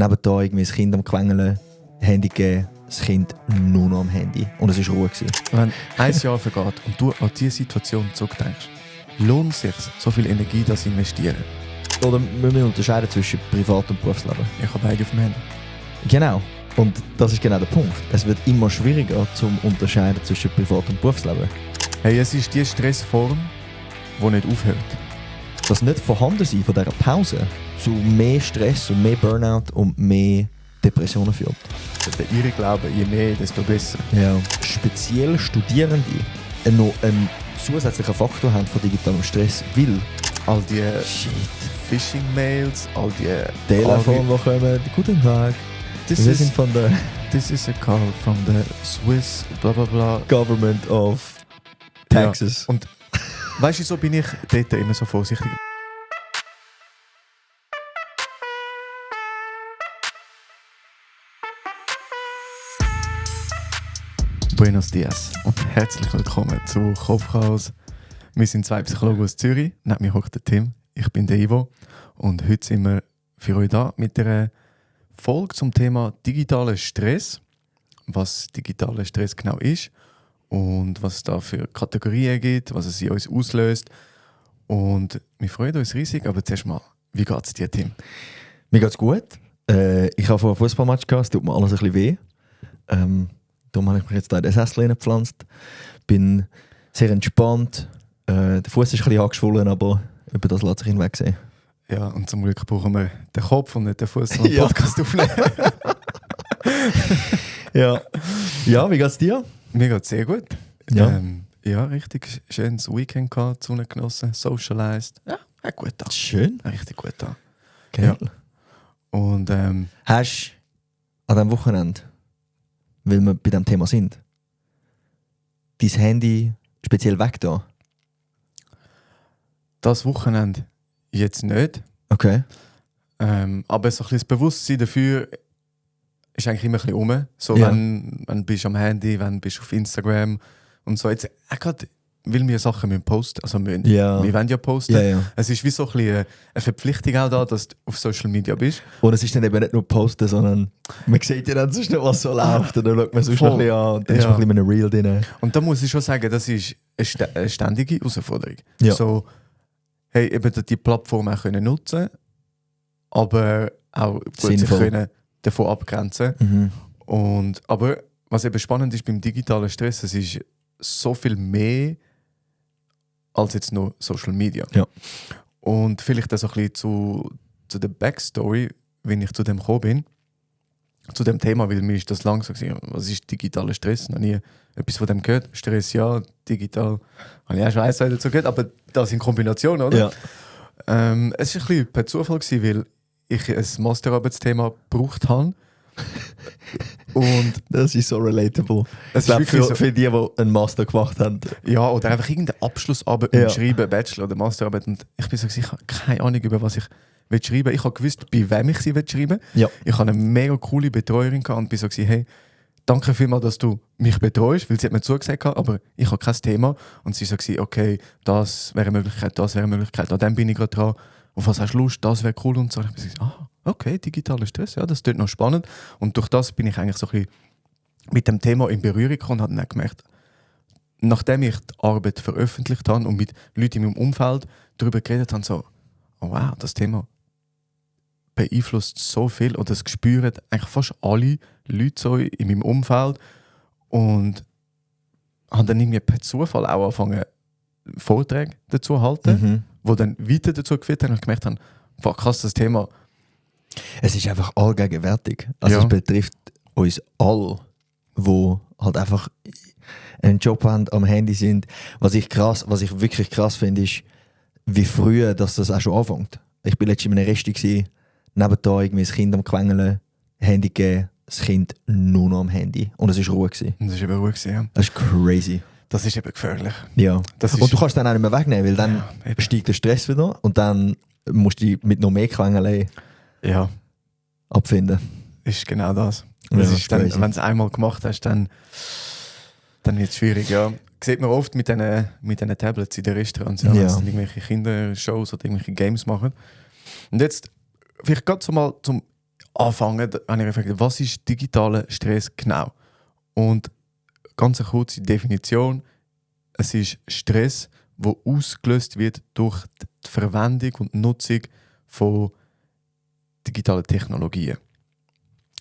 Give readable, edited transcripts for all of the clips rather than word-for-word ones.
nebenbei irgendwie das Kind am Quengeln, Handy gegeben, das Kind nur noch am Handy. Und es war Ruhe. Wenn ein Jahr vergeht und du an diese Situation zurückdenkst, lohnt es sich, so viel Energie das zu investieren? Oder müssen wir unterscheiden zwischen Privat- und Berufsleben? Ich habe beide auf dem Handy. Genau. Und das ist genau der Punkt. Es wird immer schwieriger zum Unterscheiden zwischen Privat- und Berufsleben. Hey, es ist die Stressform, die nicht aufhört. Das nicht Vorhandensein von dieser Pause zu mehr Stress und mehr Burnout und mehr Depressionen führt. Der ihre Glauben, je mehr, desto besser. Ja. Speziell Studierende noch einen zusätzlichen Faktor haben von digitalem Stress, weil All die Phishing-Mails, all die Telefon, die kommen, guten Tag, wir sind von der This is a call from the Swiss bla bla bla. Government of Texas. Ja. Und weißt du, so bin ich dort immer so vorsichtig. Buenos dias und herzlich willkommen zu Kopfchaos. Wir sind zwei Psychologen aus Zürich. Neben mir hockt der Tim, ich bin der Ivo. Und heute sind wir für euch da mit einer Folge zum Thema digitaler Stress. Was digitaler Stress genau ist und was es da für Kategorien gibt, was es in uns auslöst. Und wir freuen uns riesig, aber zuerst mal, wie geht es dir, Tim? Mir geht's gut. Ich habe vor einem Fußballmatch gehabt, es tut mir alles ein bisschen weh. Darum habe ich mich jetzt da in den Sessel gepflanzt. Bin sehr entspannt. Der Fuß ist ein bisschen angeschwollen, aber über das lässt sich hinwegsehen. Ja, und zum Glück brauchen wir den Kopf und nicht den Fuß, um den Ja. Podcast aufnehmen. Ja. Ja, wie geht's dir? Mir geht es sehr gut. Ja. Ja, richtig schönes Weekend gehabt, die Sonne genossen, socialized. Ja, hat gut da. Schön. Richtig gut da. Geil. Ja. Und Hast du an diesem Wochenende, weil wir bei diesem Thema sind, dein Handy speziell weg da? das Wochenende jetzt nicht. Okay. Aber so ein bisschen das Bewusstsein dafür ist eigentlich immer ein bisschen rum. So, Ja. wenn du bist am Handy, wenn du bist auf Instagram und so. Jetzt auch gerade, weil wir Sachen posten müssen. Also Ja. wir wollen ja posten. Ja, ja. Es ist wie so ein bisschen eine Verpflichtung auch da, dass du auf Social Media bist. Und es ist dann eben nicht nur Posten, sondern man sieht ja dann sonst noch, was so läuft. Und dann schaut man sonst Voll. noch ein bisschen an und dann ist Ja. man ein bisschen in einem Reel drin. Und da muss ich schon sagen, das ist eine ständige Herausforderung. Ja. So, hey, eben die Plattform auch können nutzen, aber auch gut sich Sinnvoll. können davon abgrenzen. Mhm. Aber was eben spannend ist beim digitalen Stress, es ist so viel mehr als jetzt nur Social Media. Ja. Und vielleicht auch so ein bisschen zu der Backstory, wie ich zu dem gekommen bin, zu dem Thema, weil mir ist das langsam gewesen, was ist digitaler Stress? Noch nie etwas von dem gehört. Stress ja, digital, habe ich auch schon eins dazu gehört, aber das in Kombination, oder? Ja. Es war ein bisschen per Zufall, gewesen, weil ich ein Masterarbeitsthema gebraucht habe. Und Das ist so relatable. es Ich glaube, wirklich für, für die einen Master gemacht haben. ja, oder einfach irgendeine Abschlussarbeit Ja. schreiben, Bachelor oder Masterarbeit. Und ich bin so, ich habe keine Ahnung, über was ich schreiben will. Ich habe gewusst, bei wem ich sie schreiben will. Ja. Ich hatte eine mega coole Betreuerin gehabt und bin so, hey, danke vielmals, dass du mich betreust, weil sie hat mir zugesagt, aber ich habe kein Thema. Und sie so, okay, das wäre eine Möglichkeit, das wäre eine Möglichkeit. An dem bin ich gerade dran. Auf was hast du Lust? Das wäre cool. Und so. Und ich bin so, okay, digitaler Stress, ja, das klingt noch spannend. Und durch das bin ich eigentlich so ein bisschen mit dem Thema in Berührung gekommen und habe dann gemerkt, nachdem ich die Arbeit veröffentlicht habe und mit Leuten in meinem Umfeld darüber geredet habe, so, oh wow, das Thema beeinflusst so viel und das spüren eigentlich fast alle Leute so in meinem Umfeld und habe dann irgendwie per Zufall auch angefangen, Vorträge dazu zu halten, Mhm. die dann weiter dazu geführt haben und gemerkt haben, wow, krass, das Thema. Es ist einfach allgegenwärtig. Also Ja. es betrifft uns alle, die halt einfach einen Job haben, am Handy sind. Was ich wirklich krass finde, ist, wie früh dass das auch schon anfängt. Ich bin letztens in einem Resti gewesen, nebenbei irgendwie das Kind am Quengeln, Handy gegeben, das Kind nur noch am Handy. Und es war Ruhe gewesen. Und das ist eben ruhig gewesen, ja. Das ist crazy. Das ist eben gefährlich. Ja. Das ist, Und du kannst dann auch nicht mehr wegnehmen, weil dann Ja, eben. steigt der Stress wieder und dann musst du dich mit noch mehr Quengeln ja, abfinden. ist genau das. Ja, Das das ist ist dann, crazy. wenn du es einmal gemacht hast, dann wird es schwierig. Ja. Sieht man oft mit diesen Tablets in den Restaurants, ja, Ja. wenn sie irgendwelche Kindershows oder irgendwelche Games machen. Und jetzt, vielleicht gerade so mal zum anfangen, habe ich gefragt, was ist digitaler Stress genau? Und ganz eine kurze Definition: Es ist Stress, der ausgelöst wird durch die Verwendung und Nutzung von digitalen Technologien.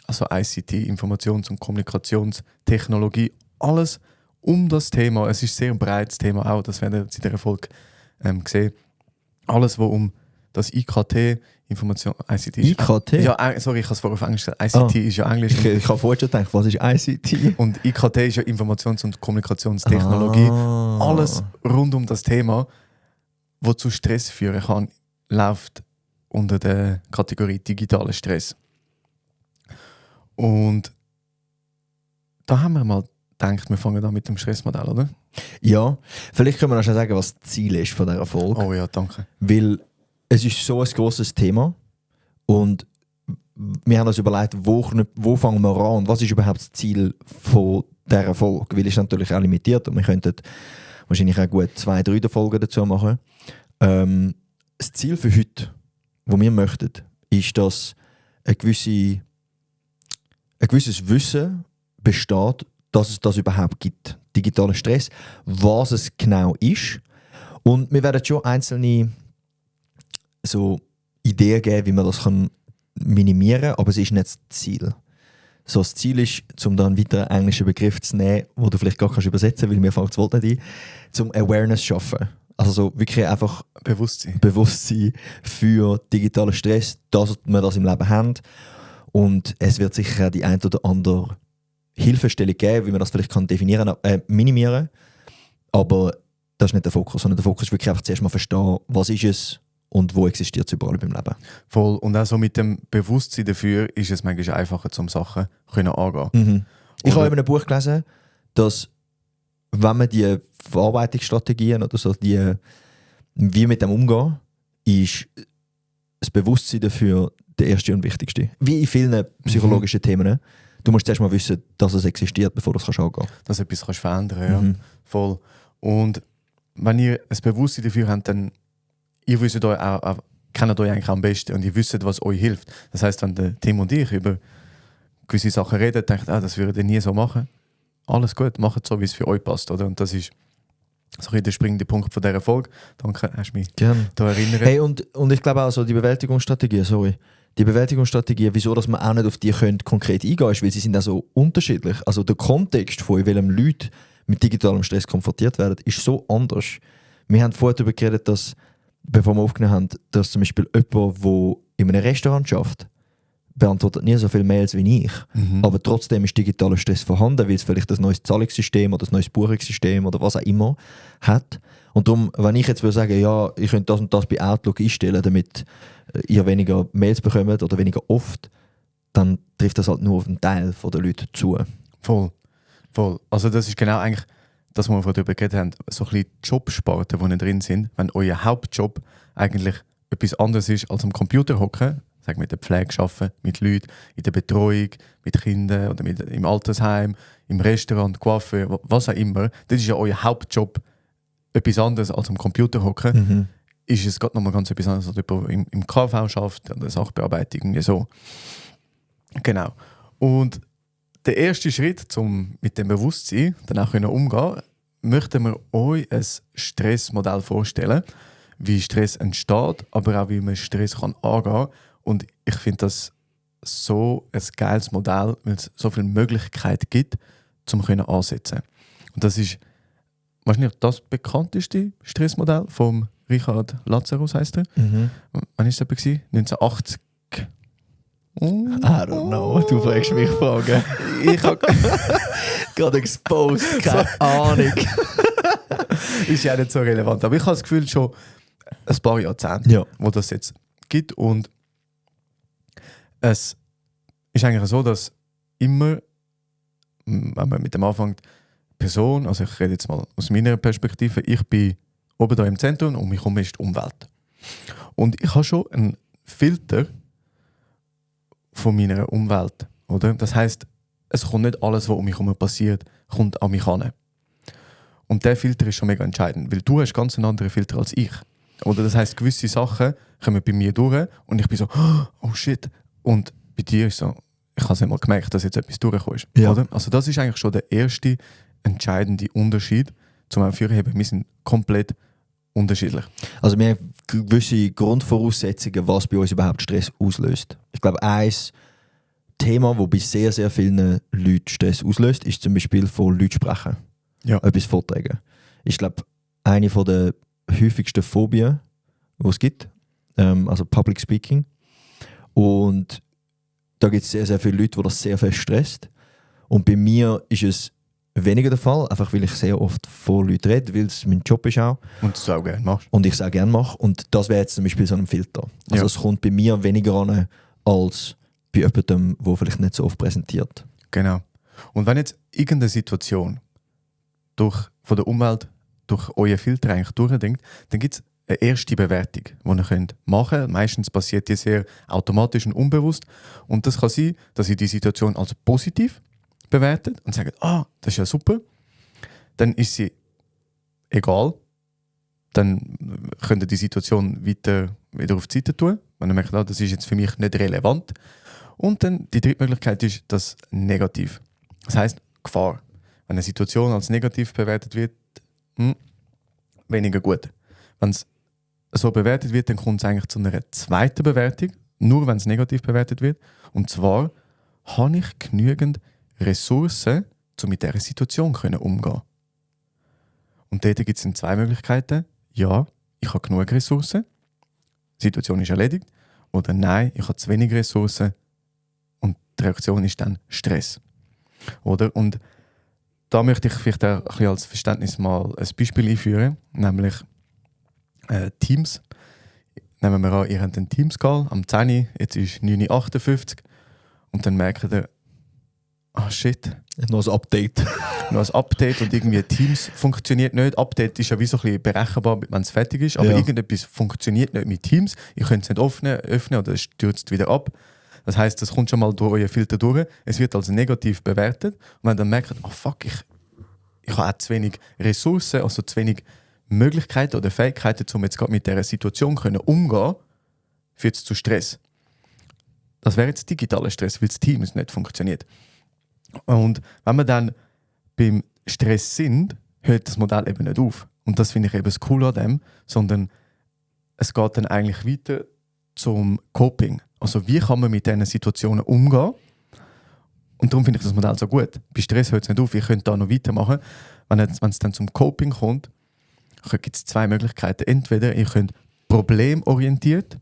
Also ICT, Informations- und Kommunikationstechnologie, alles um das Thema. Es ist ein sehr breites Thema auch, das werden wir jetzt in dieser Folge sehen. Alles, was um das IKT, Information, ICT ist... IKT? Ja, sorry, ich habe es vorher auf Englisch gesagt. ICT ist ja Englisch. Ich habe vorher schon gedacht, was ist ICT? Und IKT ist ja Informations- und Kommunikationstechnologie. Alles rund um das Thema, was zu Stress führen kann, läuft unter der Kategorie digitaler Stress. Und da haben wir mal gedacht, wir fangen an mit dem Stressmodell, oder? Ja, vielleicht können wir noch schon sagen, was das Ziel ist von dieser Folge. Oh ja, danke. Weil es ist so ein grosses Thema und wir haben uns überlegt, wo fangen wir an und was ist überhaupt das Ziel von dieser Folge? Weil es ist natürlich auch limitiert und wir könnten wahrscheinlich auch gut 2-3 Folgen dazu machen. Das Ziel für heute, was wir möchten, ist, dass ein gewisses Wissen besteht, dass es das überhaupt gibt. Digitaler Stress, was es genau ist. Und wir werden schon einzelne so Ideen geben, wie man das minimieren kann, aber es ist nicht das Ziel. So, das Ziel ist, um da einen weiteren englischen Begriff zu nehmen, den du vielleicht gar nicht übersetzen kannst, weil mir fällt das Wort nicht ein, zum Awareness schaffen. Also so wirklich einfach Bewusstsein für digitalen Stress, dass wir das im Leben haben. Und es wird sicher auch die ein oder andere Hilfestellung geben, wie man das vielleicht minimieren kann. Aber das ist nicht der Fokus, sondern der Fokus ist wirklich einfach zuerst mal verstehen, was ist es und wo existiert es überall beim Leben. Voll. Und auch so mit dem Bewusstsein dafür ist es manchmal einfacher, um Sachen angehen. Mhm. Ich habe in einem Buch gelesen, dass wenn man die Verarbeitungsstrategien oder so, wie mit dem umgehen, ist das Bewusstsein dafür der erste und wichtigste. Wie in vielen psychologischen Themen. Du musst erst mal wissen, dass es existiert, bevor du es angehen kannst. Dass du etwas verändern kannst, ja. Voll. Und wenn ihr ein Bewusstsein dafür habt, dann ihr wisst euch auch, kennt euch eigentlich am besten und ihr wisst, was euch hilft. Das heisst, wenn der Tim und ich über gewisse Sachen reden, denkt, das würde ihr nie so machen. Alles gut, macht so, wie es für euch passt. Oder? Und das ist so der springende Punkt von dieser Folge. Danke, hast du mich daran erinnert. Hey, und ich glaube auch, so die Bewältigungsstrategie, wieso dass man auch nicht auf die konkret eingehen können, ist, weil sie sind auch so unterschiedlich. Also der Kontext, von welchem Leute mit digitalem Stress konfrontiert werden, ist so anders. Wir haben vorher darüber geredet, dass, bevor wir aufgenommen haben, dass zum Beispiel jemand, der in einem Restaurant arbeitet, beantwortet nie so viele Mails wie ich. Aber trotzdem ist digitaler Stress vorhanden, weil es vielleicht ein neues Zahlungssystem oder ein neues Buchungssystem oder was auch immer hat. Und darum, wenn ich jetzt würde sagen, ja, ich könnte das und das bei Outlook einstellen, damit ihr weniger Mails bekommt oder weniger oft, dann trifft das halt nur auf einen Teil der Leute zu. Voll. Also das ist genau eigentlich das, was wir vorhin darüber geredet haben, so ein bisschen die Jobsparten, die drin sind, wenn euer Hauptjob eigentlich etwas anderes ist, als am Computer hocken, sagen mit der Pflege arbeiten, mit Leuten, in der Betreuung, mit Kindern oder im Altersheim, im Restaurant, Coiffeur, was auch immer. Das ist ja euer Hauptjob, etwas anderes als am Computer hocken. Ist es gerade nochmal ganz etwas anderes, als jemand im KV schafft, an der Sachbearbeitung, so. Genau. Und der erste Schritt, um mit dem Bewusstsein dann auch umgehen, möchten wir euch ein Stressmodell vorstellen, wie Stress entsteht, aber auch wie man Stress angehen kann. Und ich finde das so ein geiles Modell, weil es so viele Möglichkeiten gibt, um ansetzen. Und das ist wahrscheinlich das bekannteste Stressmodell von Richard Lazarus, heisst er. Wann war das? 1980. I don't know, du fragst mich Fragen. Ich habe gerade exposed, keine Ahnung. Ist ja nicht so relevant, aber ich habe das Gefühl, schon ein paar Jahrzehnte, wo das jetzt gibt. Und es ist eigentlich so, dass immer, wenn man mit dem anfängt, Person, also ich rede jetzt mal aus meiner Perspektive, ich bin oben da im Zentrum und mich herum ist die Umwelt. Und ich habe schon einen Filter von meiner Umwelt. Oder? Das heisst, es kommt nicht alles, was um mich herum passiert, kommt an mich heran. Und der Filter ist schon mega entscheidend, weil du hast ganz einen anderen Filter als ich. Oder das heisst, gewisse Sachen kommen bei mir durch und ich bin so, oh shit. Und bei dir ist so, ich habe es einmal gemerkt, dass jetzt etwas durchgekommen ist. Ja. Oder? Also das ist eigentlich schon der erste entscheidende Unterschied zum Hervorheben. Wir sind komplett unterschiedlich. Also wir haben gewisse Grundvoraussetzungen, was bei uns überhaupt Stress auslöst. Ich glaube, ein Thema, das bei sehr, sehr vielen Leuten Stress auslöst, ist zum Beispiel von Leuten sprechen. Ja. Etwas vortragen. Ich glaube, eine der häufigsten Phobien, die es gibt, also Public Speaking. Und da gibt es sehr, sehr viele Leute, die das sehr fest stresst. Und bei mir ist es weniger der Fall, einfach weil ich sehr oft vor Leuten rede, weil es mein Job ist auch. Und du es auch gerne machst. Und ich es auch gerne mache. Und das wäre jetzt zum Beispiel so ein Filter. Also Ja. es kommt bei mir weniger an, als bei jemandem, der vielleicht nicht so oft präsentiert. Genau. Und wenn jetzt irgendeine Situation von der Umwelt durch euren Filter eigentlich durchdenkt, dann gibt es eine erste Bewertung, die ihr machen könnt. Meistens passiert die sehr automatisch und unbewusst. Und das kann sein, dass ihr die Situation als positiv bewertet und sagt, das ist ja super. Dann ist sie egal. Dann könnt ihr die Situation wieder auf die Seite tun. Wenn ihr merkt, das ist jetzt für mich nicht relevant. Und dann die dritte Möglichkeit ist das negativ. Das heisst Gefahr. Wenn eine Situation als negativ bewertet wird, weniger gut. Wenn es so bewertet wird, dann kommt es eigentlich zu einer zweiten Bewertung, nur wenn es negativ bewertet wird. Und zwar, habe ich genügend Ressourcen, um mit dieser Situation umzugehen? Und dort gibt es zwei Möglichkeiten. Ja, ich habe genug Ressourcen, die Situation ist erledigt. Oder nein, ich habe zu wenig Ressourcen und die Reaktion ist dann Stress. Oder? Und da möchte ich vielleicht auch ein bisschen als Verständnis mal ein Beispiel einführen, nämlich Teams. Nehmen wir an, ihr habt einen Teams-Call am 10 Uhr, jetzt ist 9:58 Uhr und dann merkt ihr, shit. Noch ein Update. Noch ein Update und irgendwie Teams funktioniert nicht. Update ist ja wie so ein bisschen berechenbar, wenn es fertig ist, aber irgendetwas funktioniert nicht mit Teams. Ihr könnt es nicht öffnen oder es stürzt wieder ab. Das heisst, das kommt schon mal durch euren Filter durch. Es wird als negativ bewertet. Und wenn ihr dann merkt, fuck, ich habe auch zu wenig Ressourcen, also zu wenig Möglichkeiten oder Fähigkeiten, um jetzt gerade mit dieser Situation umzugehen, führt es zu Stress. Das wäre jetzt digitaler Stress, weil das Teams nicht funktioniert. Und wenn wir dann beim Stress sind, hört das Modell eben nicht auf. Und das finde ich eben das Coole an dem, sondern es geht dann eigentlich weiter zum Coping. Also wie kann man mit diesen Situationen umgehen? Und darum finde ich das Modell so gut. Bei Stress hört es nicht auf, ihr könnt da noch weitermachen. Wenn es dann zum Coping kommt, gibt es zwei Möglichkeiten. Entweder ihr könnt problemorientiert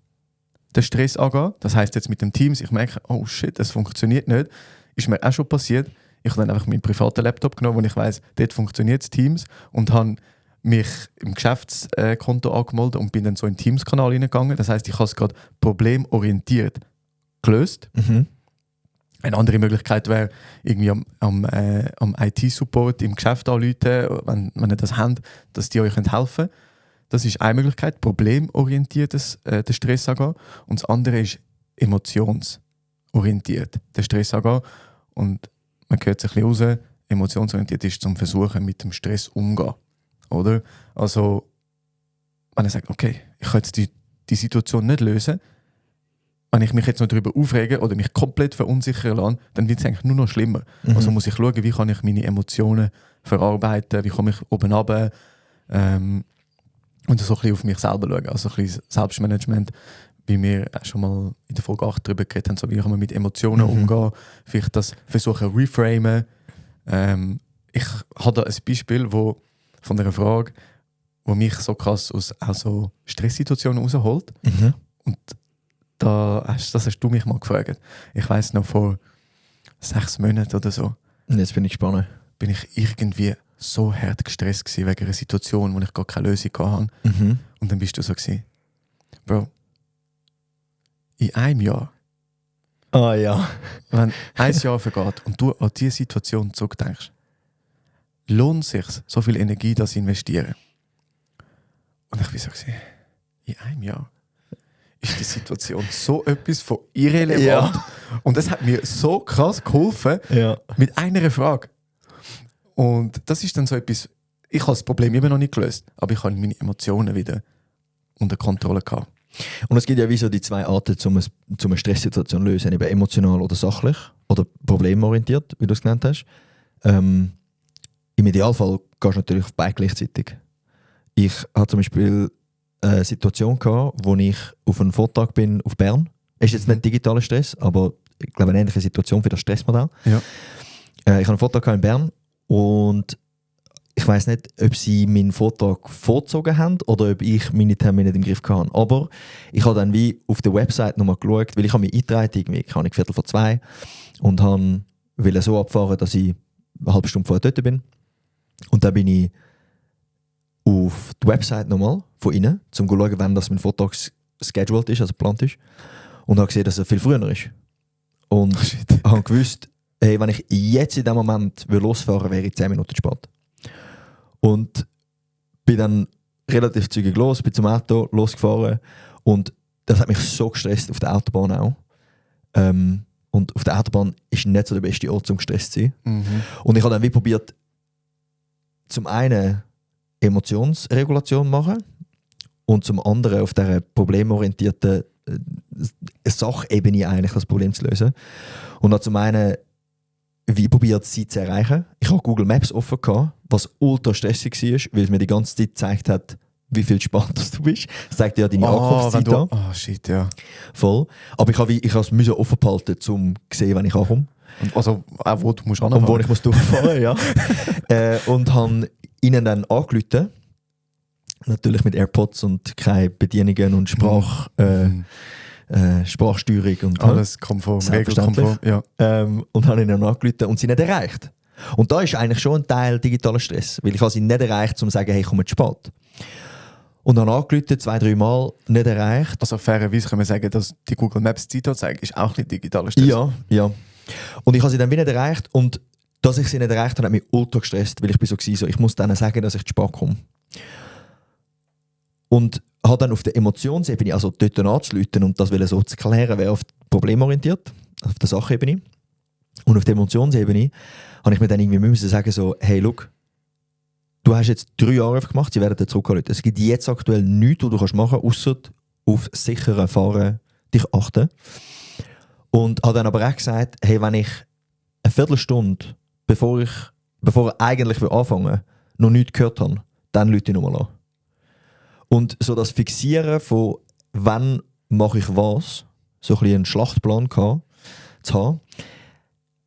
den Stress angehen. Das heisst jetzt mit dem Teams, ich merke, oh shit, das funktioniert nicht. Ist mir auch schon passiert. Ich habe dann einfach meinen privaten Laptop genommen, wo ich weiss, dort funktioniert das Teams und habe mich im Geschäftskonto angemeldet und bin dann so in den Teams-Kanal reingegangen. Das heisst, ich habe es gerade problemorientiert gelöst. Mhm. Eine andere Möglichkeit wäre, irgendwie am IT-Support im Geschäft anrufen, wenn ihr das habt, dass die euch helfen können. Das ist eine Möglichkeit, problemorientiertes den Stress angehen. Und das andere ist emotionsorientiert den Stress angehen. Und man hört sich ein bisschen raus, emotionsorientiert ist zum Versuchen, mit dem Stress umzugehen. Oder? Also, wenn ihr sagt, okay, ich kann jetzt die Situation nicht lösen, wenn ich mich jetzt noch darüber aufrege oder mich komplett verunsichern lasse, dann wird es eigentlich nur noch schlimmer. Mhm. Also muss ich schauen, wie kann ich meine Emotionen verarbeiten, wie komme ich oben runter und so ein bisschen auf mich selber schauen. Also ein bisschen Selbstmanagement, wie wir schon mal in der Folge 8 darüber geredet haben, so wie kann man mit Emotionen umgehen, vielleicht das versuchen reframen. Ich habe da ein Beispiel von einer Frage, die mich so krass aus so Stresssituationen rausholt. Mhm. Und das hast du mich mal gefragt. Ich weiss noch, vor 6 Monaten oder so Jetzt bin ich gespannt. bin ich irgendwie so hart gestresst gewesen wegen einer Situation, wo ich gar keine Lösung hatte. Mhm. Und dann bist du so gewesen, Bro, in einem Jahr, Ja. wenn ein Jahr vergeht und du an diese Situation zurückdenkst, lohnt es sich, so viel Energie das zu investieren? Und ich bin so gewesen, in einem Jahr ist die Situation so etwas von irrelevant. Ja. Und das hat mir so krass geholfen, Ja. mit einer Frage. Und das ist dann so etwas, ich habe das Problem immer noch nicht gelöst, aber ich habe meine Emotionen wieder unter Kontrolle gehabt. Und es gibt ja wie so die zwei Arten, um eine Stresssituation zu lösen. Eben emotional oder sachlich oder problemorientiert, wie du es genannt hast. Im Idealfall gehst du natürlich auf beide gleichzeitig. Ich hatte zum Beispiel eine Situation gehabt, wo ich auf einen Vortrag bin auf Bern. Es ist jetzt nicht digitaler Stress, aber ich glaube eine ähnliche Situation für das Stressmodell. Ja. Ich habe einen Vortrag in Bern und ich weiß nicht, ob sie meinen Vortrag vorgezogen haben oder ob ich meine Termine nicht im Griff hatte. Aber ich habe dann wie auf der Website nochmal geschaut, weil ich habe mich eingetragen, irgendwie, kann ich 1:15 und wollte so abfahren, dass ich eine halbe Stunde vorher dort bin. Und dann bin ich auf die Website nochmal von ihnen, um zu schauen, wann das mein Vortrag scheduled ist, also geplant ist. Und habe gesehen, dass er viel früher ist. Und habe gewusst, hey, wenn ich jetzt in dem Moment losfahren würde, wäre ich 10 Minuten zu spät. Und bin dann relativ zügig bin zum Auto losgefahren und das hat mich so gestresst auf der Autobahn auch. Und auf der Autobahn ist nicht so der beste Ort, um gestresst zu sein. Mhm. Und ich habe dann wie probiert, zum einen Emotionsregulation machen und zum anderen auf dieser problemorientierten Sachebene eigentlich das Problem zu lösen. Und dann zum einen wie probiert sie zu erreichen. Ich habe Google Maps offen gehabt, was ultra stressig war, weil es mir die ganze Zeit gezeigt hat, wie viel spannend du bist. Das zeigt dir ja deine Ankunftszeit an. Oh shit, ja. Voll. Aber ich habe es offen behalten, um zu sehen, wenn ich ankomme. Und also auch wo du musst Und wo ich muss durchfahren, ja. Und habe ihnen dann angerufen. Natürlich mit AirPods und keine Bedienungen und Sprachsteuerung und alles konform, regelkonform, ja. Und habe ihnen angerufen und sie nicht erreicht. Und da ist eigentlich schon ein Teil digitaler Stress, weil ich habe sie nicht erreicht, um zu sagen, hey, komm zu spät. Und dann angerufen, 2-3 Mal, nicht erreicht. Also fairerweise können wir sagen, dass die Google Maps Zeit anzeigt, ist auch nicht digitaler Stress. Ja. Und ich habe sie dann wieder nicht erreicht und dass ich sie nicht erreicht habe, hat mich ultra gestresst, weil ich bin so ich muss denen sagen, dass ich zu spät komme. Und habe dann auf der Emotionsebene, also dort anzuleuten und das so zu klären, wäre auf problemorientiert, auf der Sachebene. Und auf der Emotionsebene habe ich mir dann irgendwie müssen sagen, so, hey, look, du hast jetzt 3 Jahre gemacht, sie werden dir zurückhalten. Es gibt jetzt aktuell nichts, was du machen kannst, ausser auf sichere Fahren dich achten. Und habe dann aber auch gesagt, hey, wenn ich eine Viertelstunde, bevor er eigentlich anfangen will, noch nichts gehört habe, dann rufe ich nochmal an. Und so das Fixieren von wann mache ich was, so ein bisschen einen Schlachtplan zu haben,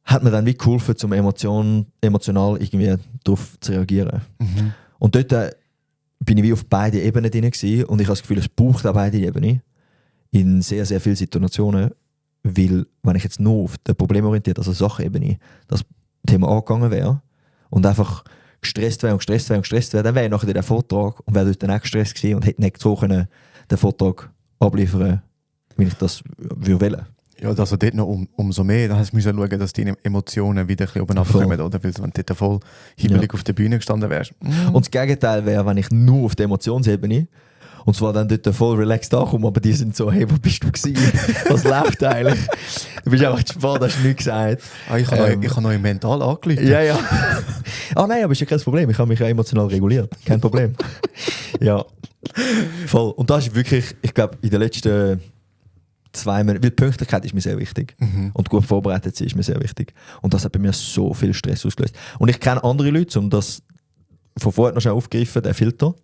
hat mir dann wie geholfen, um emotional irgendwie darauf zu reagieren. Mhm. Und dort bin ich wie auf beide Ebenen drin gewesen, und ich habe das Gefühl, es braucht auch beide Ebenen in sehr, sehr vielen Situationen, weil wenn ich jetzt nur auf der problemorientiert, also Sachebene, das Thema angegangen wäre und einfach gestresst wäre, dann wäre ich nachher der Vortrag und wäre dort dann auch gestresst gewesen und hätte nicht so können den Vortrag abliefern, wie ich das wollte. Ja, also dort noch umso mehr, da hast du schauen, dass deine Emotionen wieder ein bisschen oben abkommen, oder? Weil wenn du dort voll hibbelig auf der Bühne gestanden wärst. Und das Gegenteil wäre, wenn ich nur auf der Emotionsebene und zwar dann dort voll relaxed ankomme, aber die sind so, hey, wo bist du gewesen? Was läuft eigentlich? Du bist einfach zu spät, hast du nichts gesagt. Ich habe noch mental angerufen. Ja. Nein, aber ist ja kein Problem. Ich habe mich ja emotional reguliert. Kein Problem. Ja, voll. Und das ist wirklich, ich glaube, in den letzten 2 Monaten, weil Pünktlichkeit ist mir sehr wichtig. Mhm. Und gut vorbereitet sein ist mir sehr wichtig. Und das hat bei mir so viel Stress ausgelöst. Und ich kenne andere Leute, um das von vorher noch schnell aufgegriffen, den Filter,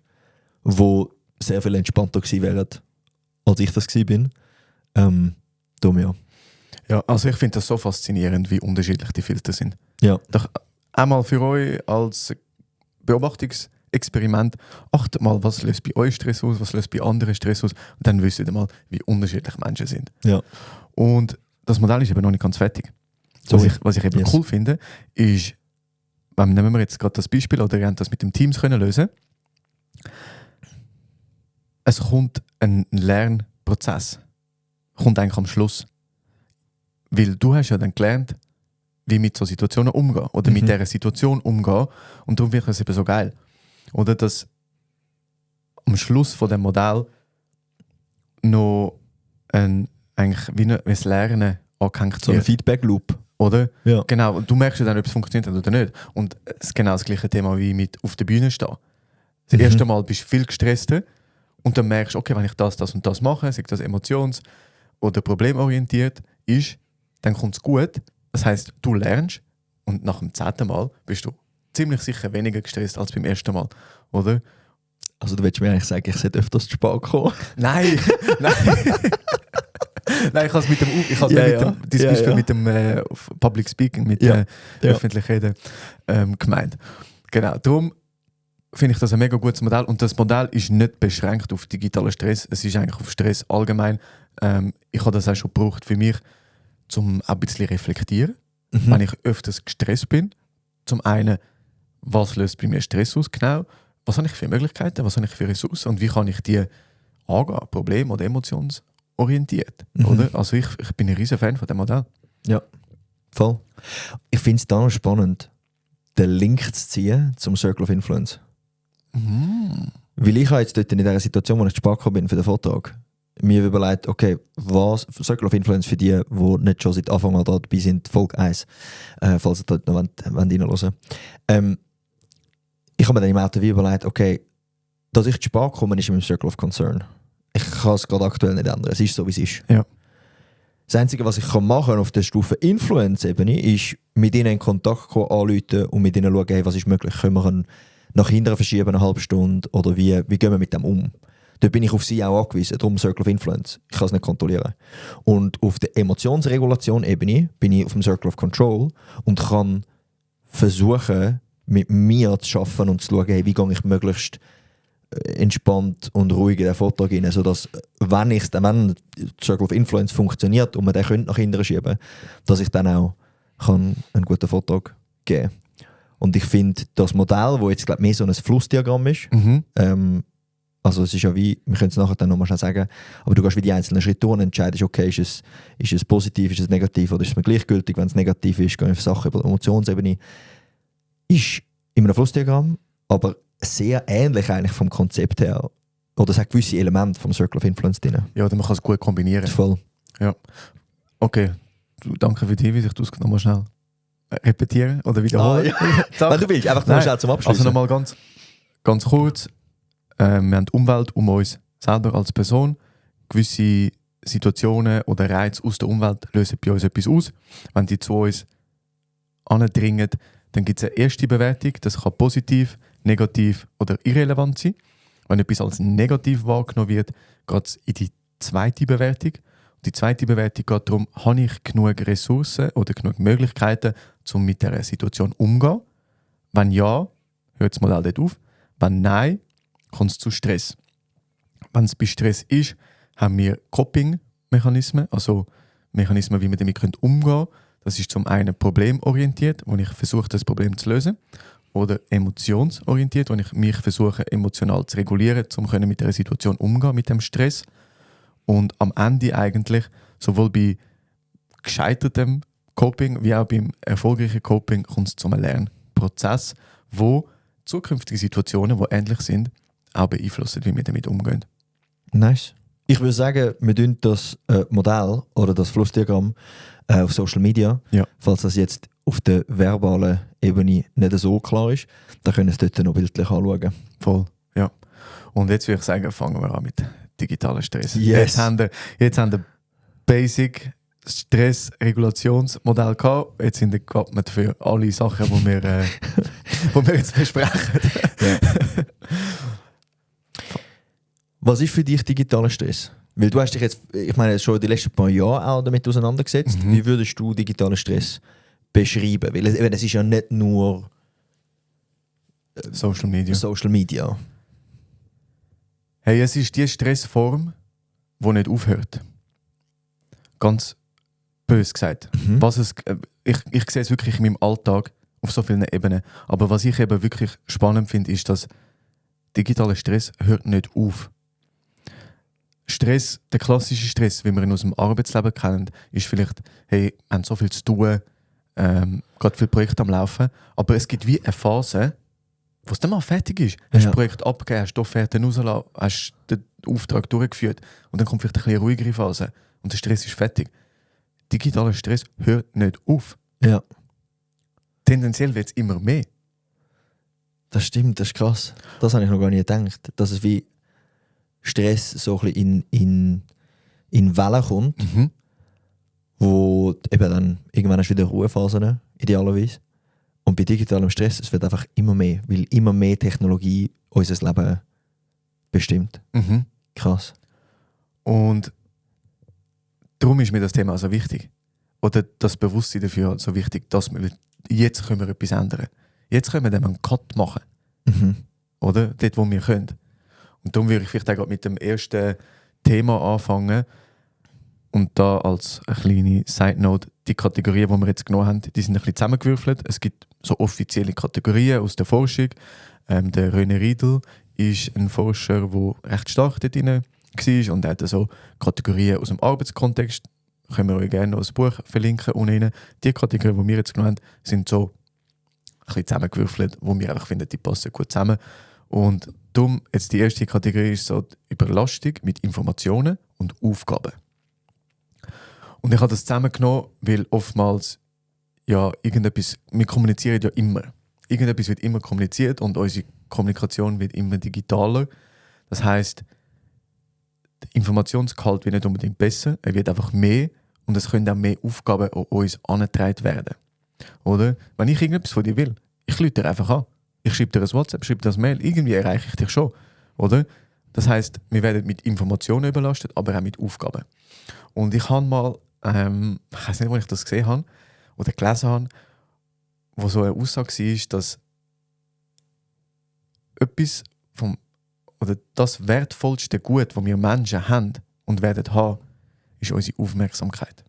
wo sehr viel entspannter gewesen wären, als ich das gewesen bin. Darum ja. Ja, also ich finde das so faszinierend, wie unterschiedlich die Filter sind. Ja. Doch einmal für euch als Beobachtungsexperiment, achtet mal, was löst bei euch Stress aus, was löst bei anderen Stress aus, und dann wisst ihr mal, wie unterschiedlich Menschen sind. Ja. Und das Modell ist eben noch nicht ganz fertig. Was ich eben cool finde, ist, nehmen wir jetzt gerade das Beispiel, oder ihr habt das mit dem Teams können lösen. Es kommt ein Lernprozess. Kommt eigentlich am Schluss. Weil du hast ja dann gelernt, wie mit so Situationen umgehen. Oder mit dieser Situation umgehen. Und darum wird es eben so geil. Oder dass am Schluss von dem Modell noch eigentlich wie ein Lernen angehängt wird. So ein Feedback-Loop. Oder? Ja. Genau. Und du merkst ja dann, ob es funktioniert hat oder nicht. Und es ist genau das gleiche Thema wie mit auf der Bühne stehen. Das erste Mal bist du viel gestresster Und dann merkst du, okay, wenn ich das und das mache, sei das emotions- oder problemorientiert ist, dann kommt es gut. Das heisst, du lernst und nach dem 10. Mal bist du ziemlich sicher weniger gestresst als beim ersten Mal, oder? Also du willst mir eigentlich sagen, ich sollte öfters zu spät kommen? Nein, nein. Nein, ich habe es mit dem, dieses Beispiel mit dem Public Speaking, mit öffentlich Reden gemeint. Genau, darum finde ich das ein mega gutes Modell. Und das Modell ist nicht beschränkt auf digitalen Stress, es ist eigentlich auf Stress allgemein. Ich habe das auch schon gebraucht für mich, um auch ein bisschen reflektieren, wenn ich öfters gestresst bin. Zum einen, was löst bei mir Stress aus genau? Was habe ich für Möglichkeiten, was habe ich für Ressourcen und wie kann ich die angehen, Problem- oder emotionsorientiert. Oder? Also ich bin ein riesen Fan von dem Modell. Ja, voll. Ich finde es da noch spannend, den Link zu ziehen zum Circle of Influence. Weil ich habe jetzt dort in dieser Situation, wo ich zu spät gekommen bin für den Vortrag, mir überlegt, okay, was Circle of Influence für die nicht schon seit Anfang an da dabei sind, Folge 1, falls ihr dort noch reinhören wollt. Ich habe mir dann im Auto wie überlegt, okay, dass ich zu spät komme, ist in meinem Circle of Concern. Ich kann es gerade aktuell nicht ändern. Es ist so, wie es ist. Ja. Das Einzige, was ich machen kann auf der Stufe Influence-Ebene, ist mit ihnen in Kontakt kommen, anrufen und mit ihnen schauen, hey, was ist möglich. Können wir ihn nach hinten verschieben, eine halbe Stunde? Oder wie gehen wir mit dem um? Dort bin ich auf sie auch angewiesen, darum Circle of Influence. Ich kann es nicht kontrollieren. Und auf der Emotionsregulation-Ebene bin ich auf dem Circle of Control und kann versuchen, mit mir zu arbeiten und zu schauen, hey, wie gehe ich möglichst entspannt und ruhig in den Vortrag rein, sodass, wenn der Circle of Influence funktioniert und man den nach hinten schieben könnte, dass ich dann auch einen guten Vortrag geben kann. Und ich finde, das Modell, das jetzt glaub, mehr so ein Flussdiagramm ist, also es ist ja wie, wir können es nachher dann nochmal schnell sagen, aber du gehst wie die einzelnen Schritte durch und entscheidest, okay, ist es positiv, ist es negativ oder ist es mir gleichgültig, wenn es negativ ist, gehen wir auf Sachen über die Emotionsebene. Ist in einem Flussdiagramm, aber sehr ähnlich eigentlich vom Konzept her. Oder es hat gewisse Elemente vom Circle of Influence drin. Ja, oder man kann es gut kombinieren. Voll. Ja. Okay, danke für die Hinweis. Ich tue es nochmal schnell repetieren oder wiederholen. Wenn du willst, einfach nur schnell zum Abschluss. Also nochmal ganz kurz. Wir haben die Umwelt um uns selber als Person. Gewisse Situationen oder Reize aus der Umwelt lösen bei uns etwas aus. Wenn die zu uns andringen, dann gibt es eine erste Bewertung. Das kann positiv, negativ oder irrelevant sein. Wenn etwas als negativ wahrgenommen wird, geht es in die zweite Bewertung. Und die zweite Bewertung geht darum, habe ich genug Ressourcen oder genug Möglichkeiten, um mit dieser Situation umzugehen? Wenn ja, hört das Modell dort auf. Wenn nein, kommt es zu Stress. Wenn es bei Stress ist, haben wir Coping-Mechanismen, also Mechanismen, wie wir damit umgehen können. Das ist zum einen problemorientiert, wo ich versuche, das Problem zu lösen. Oder emotionsorientiert, wo ich mich versuche, emotional zu regulieren, um mit der Situation umgehen, mit dem Stress. Und am Ende eigentlich, sowohl bei gescheitertem Coping wie auch beim erfolgreichen Coping, kommt es zu einem Lernprozess, wo zukünftige Situationen, die ähnlich sind, auch beeinflussen, wie wir damit umgehen. Nice. Ich würde sagen, wir tun das Modell oder das Flussdiagramm auf Social Media, falls das jetzt auf der verbalen Ebene nicht so klar ist, dann können wir es dort noch bildlich anschauen. Voll, ja. Und jetzt würde ich sagen, fangen wir an mit digitalen Stress. Yes. Jetzt haben wir Basic Stressregulationsmodell gehabt. Jetzt sind wir gewappnet für alle Sachen, die wir jetzt besprechen. Ja. Was ist für dich digitaler Stress? Weil du hast dich jetzt, ich meine, schon die letzten paar Jahre auch damit auseinandergesetzt. Wie würdest du digitalen Stress beschreiben? Weil es ist ja nicht nur Social Media. Hey, es ist die Stressform, die nicht aufhört. Ganz bös gesagt. Ich sehe es wirklich in meinem Alltag auf so vielen Ebenen. Aber was ich eben wirklich spannend finde, ist, dass digitaler Stress hört nicht auf. Stress, der klassische Stress, wie wir ihn aus dem Arbeitsleben kennen, ist vielleicht, hey, wir haben so viel zu tun, gerade viele Projekte am Laufen, aber es gibt wie eine Phase, wo es dann mal fertig ist. Hast du das Projekt abgegeben, hast du Offerten rausgelassen, hast den Auftrag durchgeführt und dann kommt vielleicht eine bisschen ruhigere Phase und der Stress ist fertig. Digitaler Stress hört nicht auf. Ja. Tendenziell wird es immer mehr. Das stimmt, das ist krass. Das habe ich noch gar nicht gedacht. Dass es wie Stress so ein bisschen in Wellen kommt, wo eben dann irgendwann hast du wieder Ruhephasen, idealerweise. Und bei digitalem Stress, es wird einfach immer mehr, weil immer mehr Technologie unser Leben bestimmt. Krass. Und darum ist mir das Thema so wichtig. Oder das Bewusstsein dafür so wichtig, dass wir jetzt können wir etwas ändern. Jetzt können wir dem einen Cut machen. Oder? Dort, wo wir können. Und darum würde ich vielleicht auch gerade mit dem ersten Thema anfangen. Und da als eine kleine Side-Note, die Kategorien, die wir jetzt genommen haben, die sind ein bisschen zusammengewürfelt. Es gibt so offizielle Kategorien aus der Forschung. Der René Riedel ist ein Forscher, der recht stark dort drin war und er hat so Kategorien aus dem Arbeitskontext. Können wir euch gerne noch ein Buch verlinken unten. Die Kategorien, die wir jetzt genommen haben, sind so ein bisschen zusammengewürfelt, wo wir einfach finden, die passen gut zusammen. Und darum, jetzt die erste Kategorie ist so die Überlastung mit Informationen und Aufgaben. Und ich habe das zusammengenommen, weil oftmals ja irgendetwas, wir kommunizieren ja immer. Irgendetwas wird immer kommuniziert und unsere Kommunikation wird immer digitaler. Das heisst, der Informationsgehalt wird nicht unbedingt besser, er wird einfach mehr und es können auch mehr Aufgaben an uns angetragen werden. Oder? Wenn ich irgendetwas von dir will, ich rufe dir einfach an. Ich schreibe dir ein WhatsApp, schreibe dir ein Mail, irgendwie erreiche ich dich schon. Oder? Das heisst, wir werden mit Informationen überlastet, aber auch mit Aufgaben. Und ich habe mal, ich weiß nicht, wo ich das gesehen habe oder gelesen habe, wo so eine Aussage war, dass etwas oder das wertvollste Gut, das wir Menschen haben und werden haben, ist unsere Aufmerksamkeit.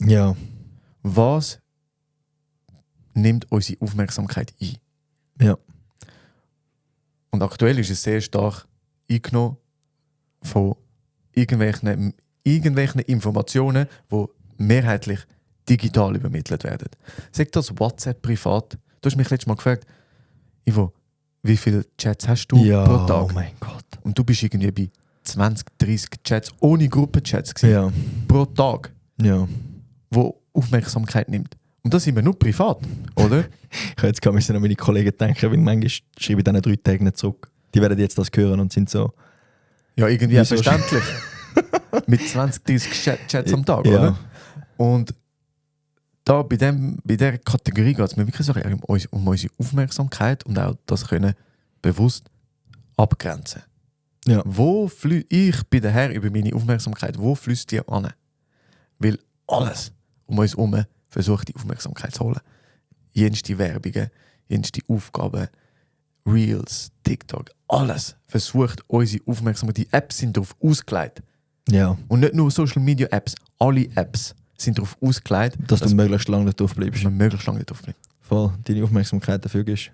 Ja. Was nimmt unsere Aufmerksamkeit ein? Ja. Und aktuell ist es sehr stark eingenommen von irgendwelchen Informationen, die mehrheitlich digital übermittelt werden. Sag das WhatsApp privat. Du hast mich letztes Mal gefragt, Ivo, wie viele Chats hast du pro Tag? Oh mein Gott. Und du bist irgendwie bei 20, 30 Chats ohne Gruppenchats gewesen, Ja. pro Tag, Ja. wo Aufmerksamkeit nimmt. Und das sind wir nur privat, oder? Ich habe jetzt gar nicht an meine Kollegen denken, weil manchmal schreibe ich dann 3 Tage nicht zurück. Die werden jetzt das hören und sind so... Ja, irgendwie Wieso? verständlich. Mit 20, 30 Chats am Tag, Ja. oder? Und da bei dieser Kategorie geht es mir wirklich so um unsere Aufmerksamkeit und auch das können bewusst abgrenzen. Ja. Ich bin der Herr über meine Aufmerksamkeit. Wo fließt die an? Weil alles um uns herum versucht, die Aufmerksamkeit zu holen. Jenste Werbungen, jenste Aufgaben, Reels, TikTok, alles versucht unsere Aufmerksamkeit. Die Apps sind darauf ausgelegt. Ja. Und nicht nur Social Media Apps, alle Apps sind darauf ausgelegt, Dass du möglichst lange nicht drauf bleibst. man möglichst lange nicht drauf bleibt. Voll, deine Aufmerksamkeit dafür gibst.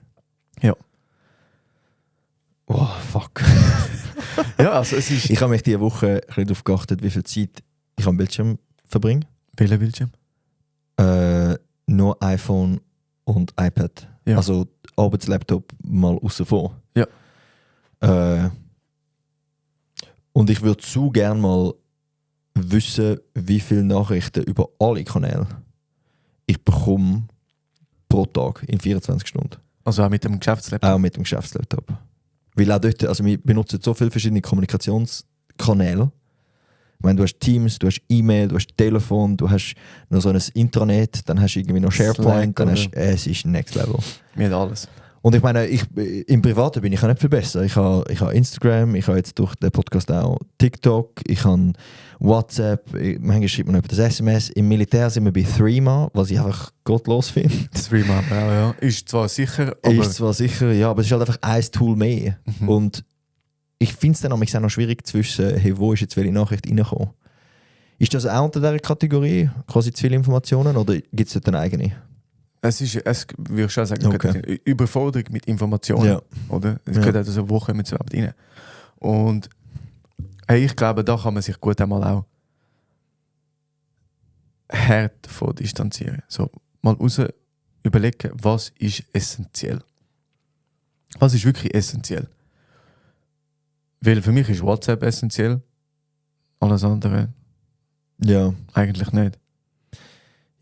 Ja. Oh, fuck. Ja, also es ist... Ich habe mich diese Woche ein bisschen darauf geachtet, wie viel Zeit ich am Bildschirm verbringe. Welcher Bildschirm? Nur iPhone und iPad. Ja. Also Arbeitslaptop mal außen vor. Ja. Und ich würde zu gerne mal wissen, wie viele Nachrichten über alle Kanäle ich bekomme pro Tag in 24 Stunden. Also auch mit dem Geschäftslaptop? Auch mit dem Geschäftslaptop. Weil auch dort, also wir benutzen so viele verschiedene Kommunikationskanäle. Ich meine, du hast Teams, du hast E-Mail, du hast Telefon, du hast noch so ein Intranet, dann hast du irgendwie noch SharePoint, Slack, dann hast es ist Next Level. Mit alles. Und ich meine, im Privaten bin ich auch nicht viel besser. Ich habe Instagram, ich habe jetzt durch den Podcast auch TikTok, ich habe WhatsApp, manchmal schreibt man noch über das SMS. Im Militär sind wir bei Threema, was ich einfach gottlos finde. Threema, ja. Ist zwar sicher, aber... Ist zwar sicher, ja, aber es ist halt einfach ein Tool mehr. Und ich finde es dann auch noch schwierig zu wissen, hey, wo ist jetzt welche Nachricht reingekommen. Ist das auch unter dieser Kategorie, quasi zu viele Informationen, oder gibt es dort eine eigene? Es würde ich schon sagen, Okay. Überforderung mit Informationen. Ja. Oder? Es Ja. gehört also eine Woche mit so etwas rein. Und hey, ich glaube, da kann man sich gut einmal auch hart davon distanzieren. So, mal raus überlegen, was ist essentiell. Was ist wirklich essentiell? Weil für mich ist WhatsApp essentiell. Alles andere Ja. eigentlich nicht.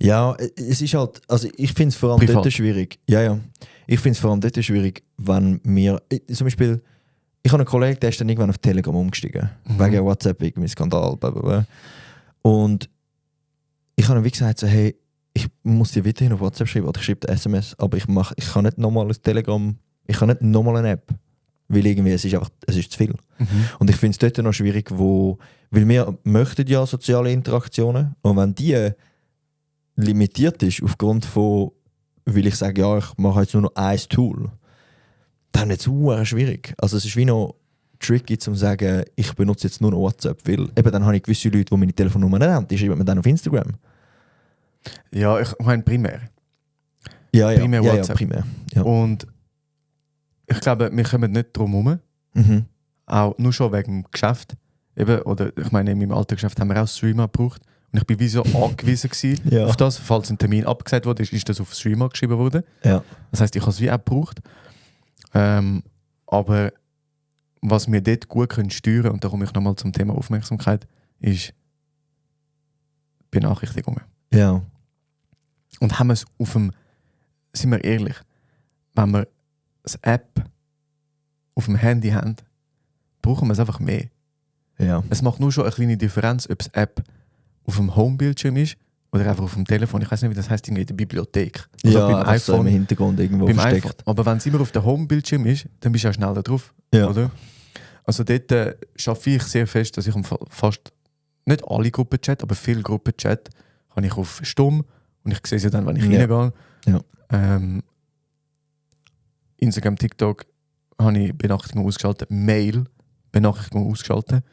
Ja, es ist halt, also ich finde es vor allem Privat. dort schwierig. Ja, ja. Ich finde es vor allem dort schwierig, wenn wir, zum Beispiel, ich habe einen Kollegen, der ist dann irgendwann auf Telegram umgestiegen. Wegen WhatsApp, irgendwie Skandal, blablabla. Und ich habe ihm wie gesagt, so, hey, ich muss dir weiterhin auf WhatsApp schreiben oder ich schreibe dir SMS, aber ich kann nicht nochmal ein Telegram, ich kann nicht nochmal eine App, weil irgendwie es ist zu viel. Und ich finde es dort noch schwierig, weil wir möchten ja soziale Interaktionen und wenn die limitiert ist aufgrund von, weil ich sage, ja, ich mache jetzt nur noch ein Tool, dann ist es schwierig. Also es ist wie noch tricky zu sagen, ich benutze jetzt nur noch WhatsApp, weil eben dann habe ich gewisse Leute, die meine Telefonnummer nicht haben, die schreiben mir dann auf Instagram. Ja, ich meine primär. Ja, Primär WhatsApp. Ja, primär. Ja. Und ich glaube, wir kommen nicht drum herum. Mhm. Auch nur schon wegen dem Geschäft. Eben, oder ich meine, in meinem alten Geschäft haben wir auch Streamer gebraucht. Und ich bin wie so angewiesen Ja. auf das. Falls ein Termin abgesagt wurde, ist das auf Streamer geschrieben worden. Ja. Das heisst, ich habe es wie auch gebraucht. Aber was wir dort gut können steuern, und da komme ich nochmal zum Thema Aufmerksamkeit, ist Benachrichtigungen. Ja. Und haben wir es auf dem, sind wir ehrlich, wenn wir das App auf dem Handy haben, brauchen wir es einfach mehr. Ja. Es macht nur schon eine kleine Differenz, ob das App auf dem Homebildschirm ist oder einfach auf dem Telefon. Ich weiß nicht, wie das heisst, in der Bibliothek. Also Ja, beim einfach so iPhone. im Hintergrund irgendwo Beim versteckt. iPhone. Aber wenn es immer auf dem Homebildschirm ist, dann bist du auch schneller drauf. Ja. Oder? Also dort schaffe ich sehr fest, dass ich fast nicht alle Gruppenchat, aber viele Gruppenchat habe ich auf stumm und ich sehe sie dann, wenn ich reingehe. Ja. Instagram, TikTok habe ich Benachrichtigungen ausgeschaltet, Mail Benachrichtigungen ausgeschaltet.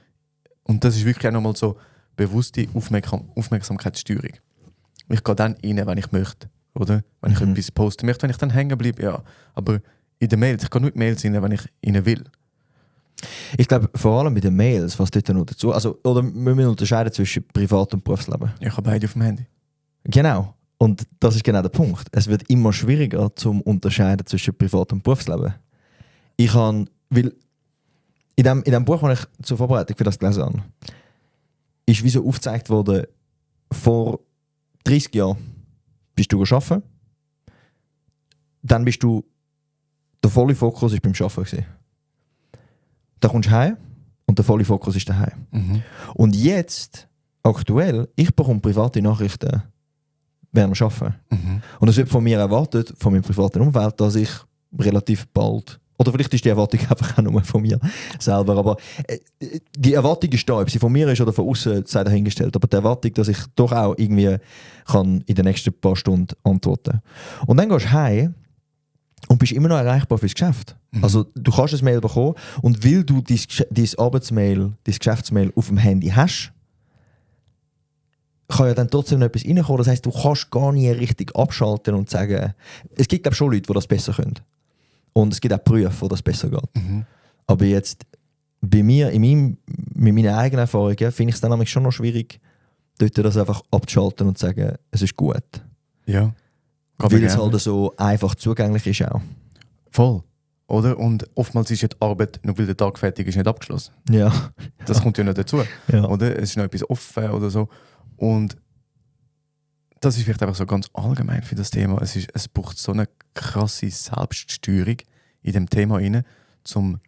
Und das ist wirklich auch nochmal so bewusste Aufmerksamkeitssteuerung. Ich gehe dann rein, wenn ich möchte, oder? Wenn ich etwas posten möchte, wenn ich dann hängen bleibe, ja. Aber in den Mails, ich gehe nur in Mails rein, wenn ich rein will. Ich glaube, vor allem mit den Mails, was dort noch dazu, also, oder wir müssen unterscheiden zwischen Privat- und Berufsleben. Ich habe beide auf dem Handy. Genau. Und das ist genau der Punkt. Es wird immer schwieriger zum Unterscheiden zwischen Privat- und Berufsleben. Ich habe, weil in dem Buch, das ich zur Vorbereitung für das gelesen habe, ist wie so aufgezeigt worden, vor 30 Jahren bist du arbeiten, dann bist du, der volle Fokus ist beim Arbeiten gewesen. Dann kommst du heim und der volle Fokus ist daheim. Und jetzt, aktuell, ich bekomme private Nachrichten während dem Arbeiten. Und es wird von mir erwartet, von meinem privaten Umfeld, dass ich relativ bald, oder vielleicht ist die Erwartung einfach auch nur von mir selber, aber die Erwartung ist da, ob sie von mir ist oder von außen, sei dahingestellt, aber die Erwartung, dass ich doch auch irgendwie kann in den nächsten paar Stunden antworten. Und dann gehst du heim und bist immer noch erreichbar fürs Geschäft. Also du kannst ein Mail bekommen und weil du dein Arbeitsmail, dein Geschäftsmail auf dem Handy hast, kann ja dann trotzdem noch etwas reinkommen. Das heisst, du kannst gar nie richtig abschalten und sagen, es gibt glaube schon Leute, die das besser können. Und es gibt auch Berufe, wo das besser geht. Aber jetzt bei mir, mit meinen eigenen Erfahrungen, finde ich es dann nämlich schon noch schwierig, dort das einfach abzuschalten und zu sagen, es ist gut. Ja. Weil es halt so einfach zugänglich ist auch. Voll. Oder? Und oftmals ist ja die Arbeit, nur weil der Tag fertig ist, nicht abgeschlossen. Ja. Das kommt ja noch dazu. Ja. Oder? Es ist noch etwas offen oder so. Und das ist vielleicht einfach so ganz allgemein für das Thema. Es braucht so eine krasse Selbststeuerung in dem Thema rein, zum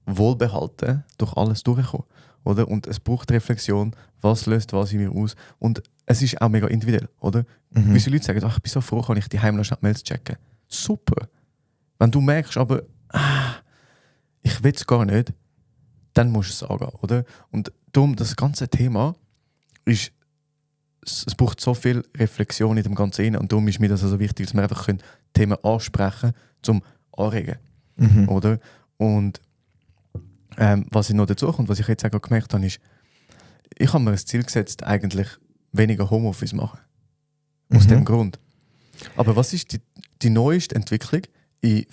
Wohlbehalten durch alles durchkommen. Oder? Und es braucht Reflexion, was löst was in mir aus. Und es ist auch mega individuell. Oder? Wie viele Leute sagen, ach, ich bin so froh, kann ich die Heim noch schnell Mails checken. Super. Wenn du merkst, aber ich will es gar nicht, dann musst du es angehen. Oder? Und darum, das ganze Thema ist, es braucht so viel Reflexion in dem Ganzen rein. Und darum ist mir das also wichtig, dass wir einfach Themen ansprechen zum Anregen. Oder? Und was ich noch dazu kommt, was ich jetzt auch gemerkt habe, ist, ich habe mir das Ziel gesetzt, eigentlich weniger Homeoffice machen. Aus dem Grund. Aber was ist die neueste Entwicklung?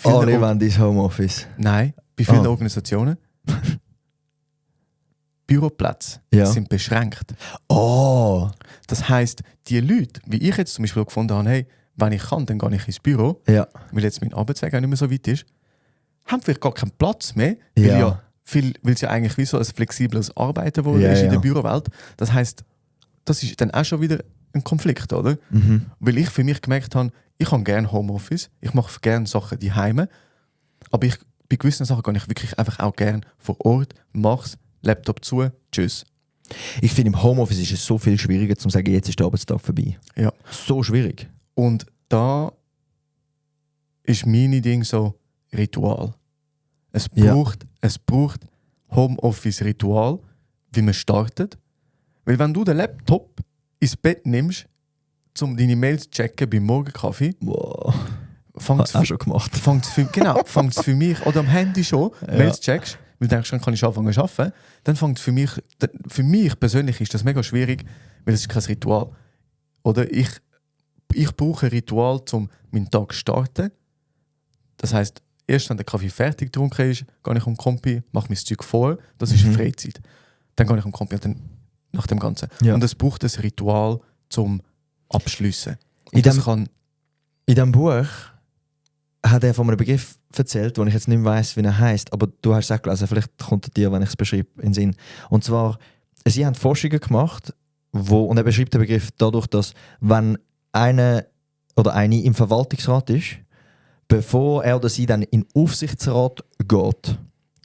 Alle wollen dein Homeoffice. Nein, bei vielen Organisationen. Büroplätze sind beschränkt. Oh! Das heisst, die Leute, wie ich jetzt zum Beispiel gefunden habe, hey, wenn ich kann, dann gehe ich ins Büro, weil jetzt mein Arbeitsweg auch nicht mehr so weit ist, haben vielleicht gar keinen Platz mehr, weil es ja eigentlich wie so ein flexibles Arbeiten ist in der Bürowelt. Das heisst, das ist dann auch schon wieder ein Konflikt, oder? Weil ich für mich gemerkt habe, ich habe gerne Homeoffice, ich mache gerne Sachen daheim, aber ich bei gewissen Sachen gehe ich wirklich einfach auch gerne vor Ort, mach's, Laptop zu, tschüss. Ich finde, im Homeoffice ist es so viel schwieriger, zu sagen, jetzt ist der Arbeitstag vorbei. Ja. So schwierig. Und da ist meine Ding so Ritual. Es braucht Homeoffice-Ritual, wie man startet. Weil wenn du den Laptop ins Bett nimmst, um deine Mails zu checken beim Morgenkaffee, Wow. fängt Auch schon gemacht. fängt's für mich, oder am Handy schon, Mails checkst, weil du denkst, dann kann ich anfangen zu arbeiten, dann fängt für mich persönlich ist das mega schwierig, weil es ist kein Ritual. Oder ich brauche ein Ritual, um meinen Tag zu starten. Das heisst, erst wenn der Kaffee fertig getrunken ist, gehe ich um die Kompi, mache mein Zeug vor, das ist Freizeit. Dann gehe ich um die Kompi und dann nach dem Ganzen. Ja. Und es braucht ein Ritual zum Abschliessen. In Und das dem- kann... In diesem Buch hat er von einem Begriff erzählt, den ich jetzt nicht mehr weiss, wie er heisst, aber du hast es auch gelesen, vielleicht kommt er dir, wenn ich es beschreibe, in den Sinn. Und zwar, sie haben Forschungen gemacht, und er beschreibt den Begriff dadurch, dass wenn einer oder eine im Verwaltungsrat ist, bevor er oder sie dann in den Aufsichtsrat geht,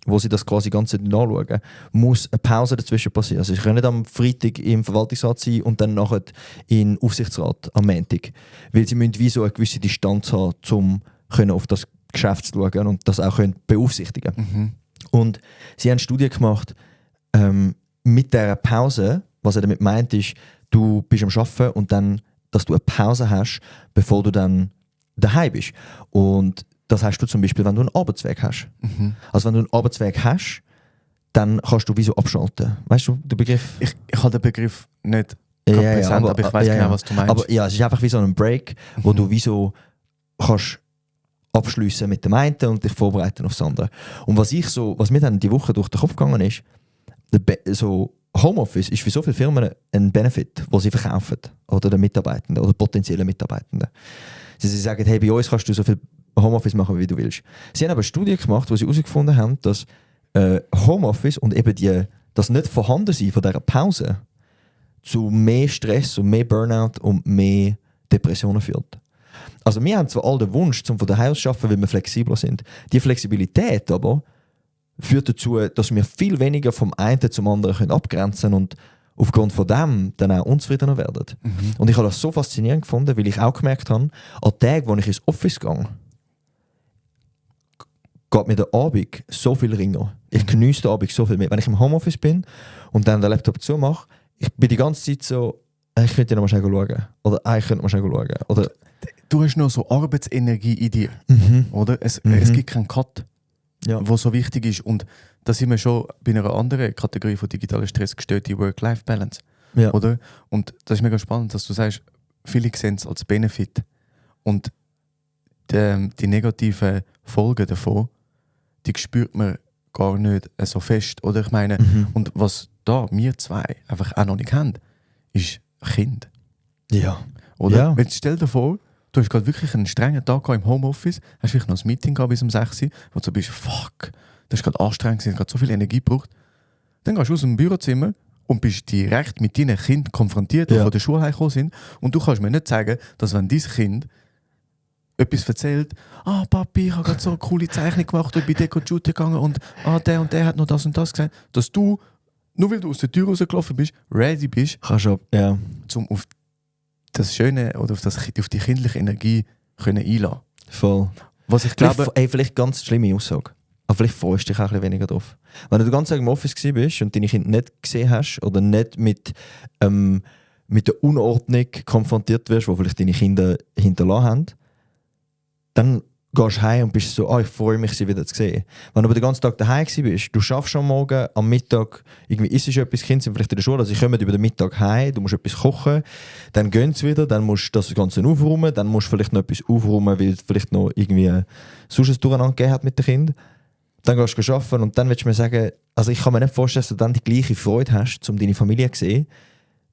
wo sie das quasi ganz anschauen, muss eine Pause dazwischen passieren. Also sie können nicht am Freitag im Verwaltungsrat sein und dann nachher in den Aufsichtsrat am Montag. Weil sie müssen wie so eine gewisse Distanz haben, um auf das Geschäft zu schauen und das auch können beaufsichtigen. Und sie haben Studien gemacht mit dieser Pause. Was er damit meint, ist, du bist am Arbeiten und dann, dass du eine Pause hast, bevor du dann daheim bist. Und das hast du zum Beispiel, wenn du einen Arbeitsweg hast. Also wenn du einen Arbeitsweg hast, dann kannst du wie so abschalten. Weißt du den Begriff? Ich habe den Begriff nicht präsent, aber ich weiß genau, was du meinst. Aber ja, es ist einfach wie so ein Break, wo du wie so kannst abschliessen mit dem einen und dich vorbereiten aufs andere. Und was mir dann die Woche durch den Kopf gegangen ist, so Homeoffice ist für so viele Firmen ein Benefit, den sie verkaufen. Oder den Mitarbeitenden oder potenziellen Mitarbeitenden. Sie sagen, hey, bei uns kannst du so viel Homeoffice machen, wie du willst. Sie haben aber eine Studie gemacht, wo sie herausgefunden haben, dass Homeoffice und eben das nicht Vorhandensein von dieser Pause zu mehr Stress und mehr Burnout und mehr Depressionen führt. Also wir haben zwar alle den Wunsch, von daheim aus zu arbeiten, weil wir flexibler sind. Die Flexibilität aber führt dazu, dass wir viel weniger vom einen zum anderen können abgrenzen können und aufgrund von dem dann auch unzufriedener werden. Und ich habe das so faszinierend gefunden, weil ich auch gemerkt habe, an Tagen, wo ich ins Office gehe, geht mir der Abend so viel ringer. Ich genieße den Abend so viel mehr. Wenn ich im Homeoffice bin und dann den Laptop zumache, ich bin die ganze Zeit so, ich könnte noch mal schnell schauen. Oder ich könnte mal schnell schauen. Oder Du hast noch so Arbeitsenergie in dir, oder? Es gibt keinen Cut, Ja. der so wichtig ist. Und da sind wir schon bei einer anderen Kategorie von digitaler Stress gestört, die Work-Life-Balance. Ja. Oder? Und das ist mega spannend, dass du sagst, viele sehen es als Benefit. Und die negativen Folgen davon, die spürt man gar nicht so fest. Oder ich meine, und was da wir zwei einfach auch noch nicht haben, ist Kind. Ja. Oder? Ja. Jetzt stell dir vor, du hast gerade wirklich einen strengen Tag im Homeoffice, hast vielleicht noch ein Meeting gehabt bis um 6 Uhr, wo du so bist, fuck, das ist gerade anstrengend, gerade so viel Energie gebraucht. Dann gehst du aus dem Bürozimmer und bist direkt mit deinen Kindern konfrontiert, die von der Schule heimgekommen sind. Und du kannst mir nicht sagen, dass wenn dein Kind etwas erzählt, Papi, ich habe gerade so eine coole Zeichnung gemacht, ich bin Deko shooten gegangen und der und der hat noch das und das gesagt, dass du, nur weil du aus der Tür rausgelaufen bist, ready bist, Kannst du, ja. um auf das Schöne oder auf die kindliche Energie können einlassen. Voll. Was ich glaube, Vielleicht ganz schlimme Aussage. Aber vielleicht freust du dich auch ein bisschen weniger drauf. Wenn du den ganzen Tag im Office bist und deine Kinder nicht gesehen hast oder nicht mit der Unordnung konfrontiert wirst, die vielleicht deine Kinder hinterlassen haben, dann gehst du heim und bist so, ich freue mich, sie wieder zu sehen. Wenn du aber den ganzen Tag daheim bist, du schaffst am Morgen, am Mittag, irgendwie isst du etwas, die Kinder sind vielleicht in der Schule, also sie kommen über den Mittag heim, du musst etwas kochen, dann gehen sie wieder, dann musst du das Ganze aufräumen, dann musst du vielleicht noch etwas aufräumen, weil es vielleicht noch irgendwie sonst ein Durcheinander gegeben hat mit den Kindern. Dann gehst du arbeiten und dann willst du mir sagen, also ich kann mir nicht vorstellen, dass du dann die gleiche Freude hast, um deine Familie zu sehen,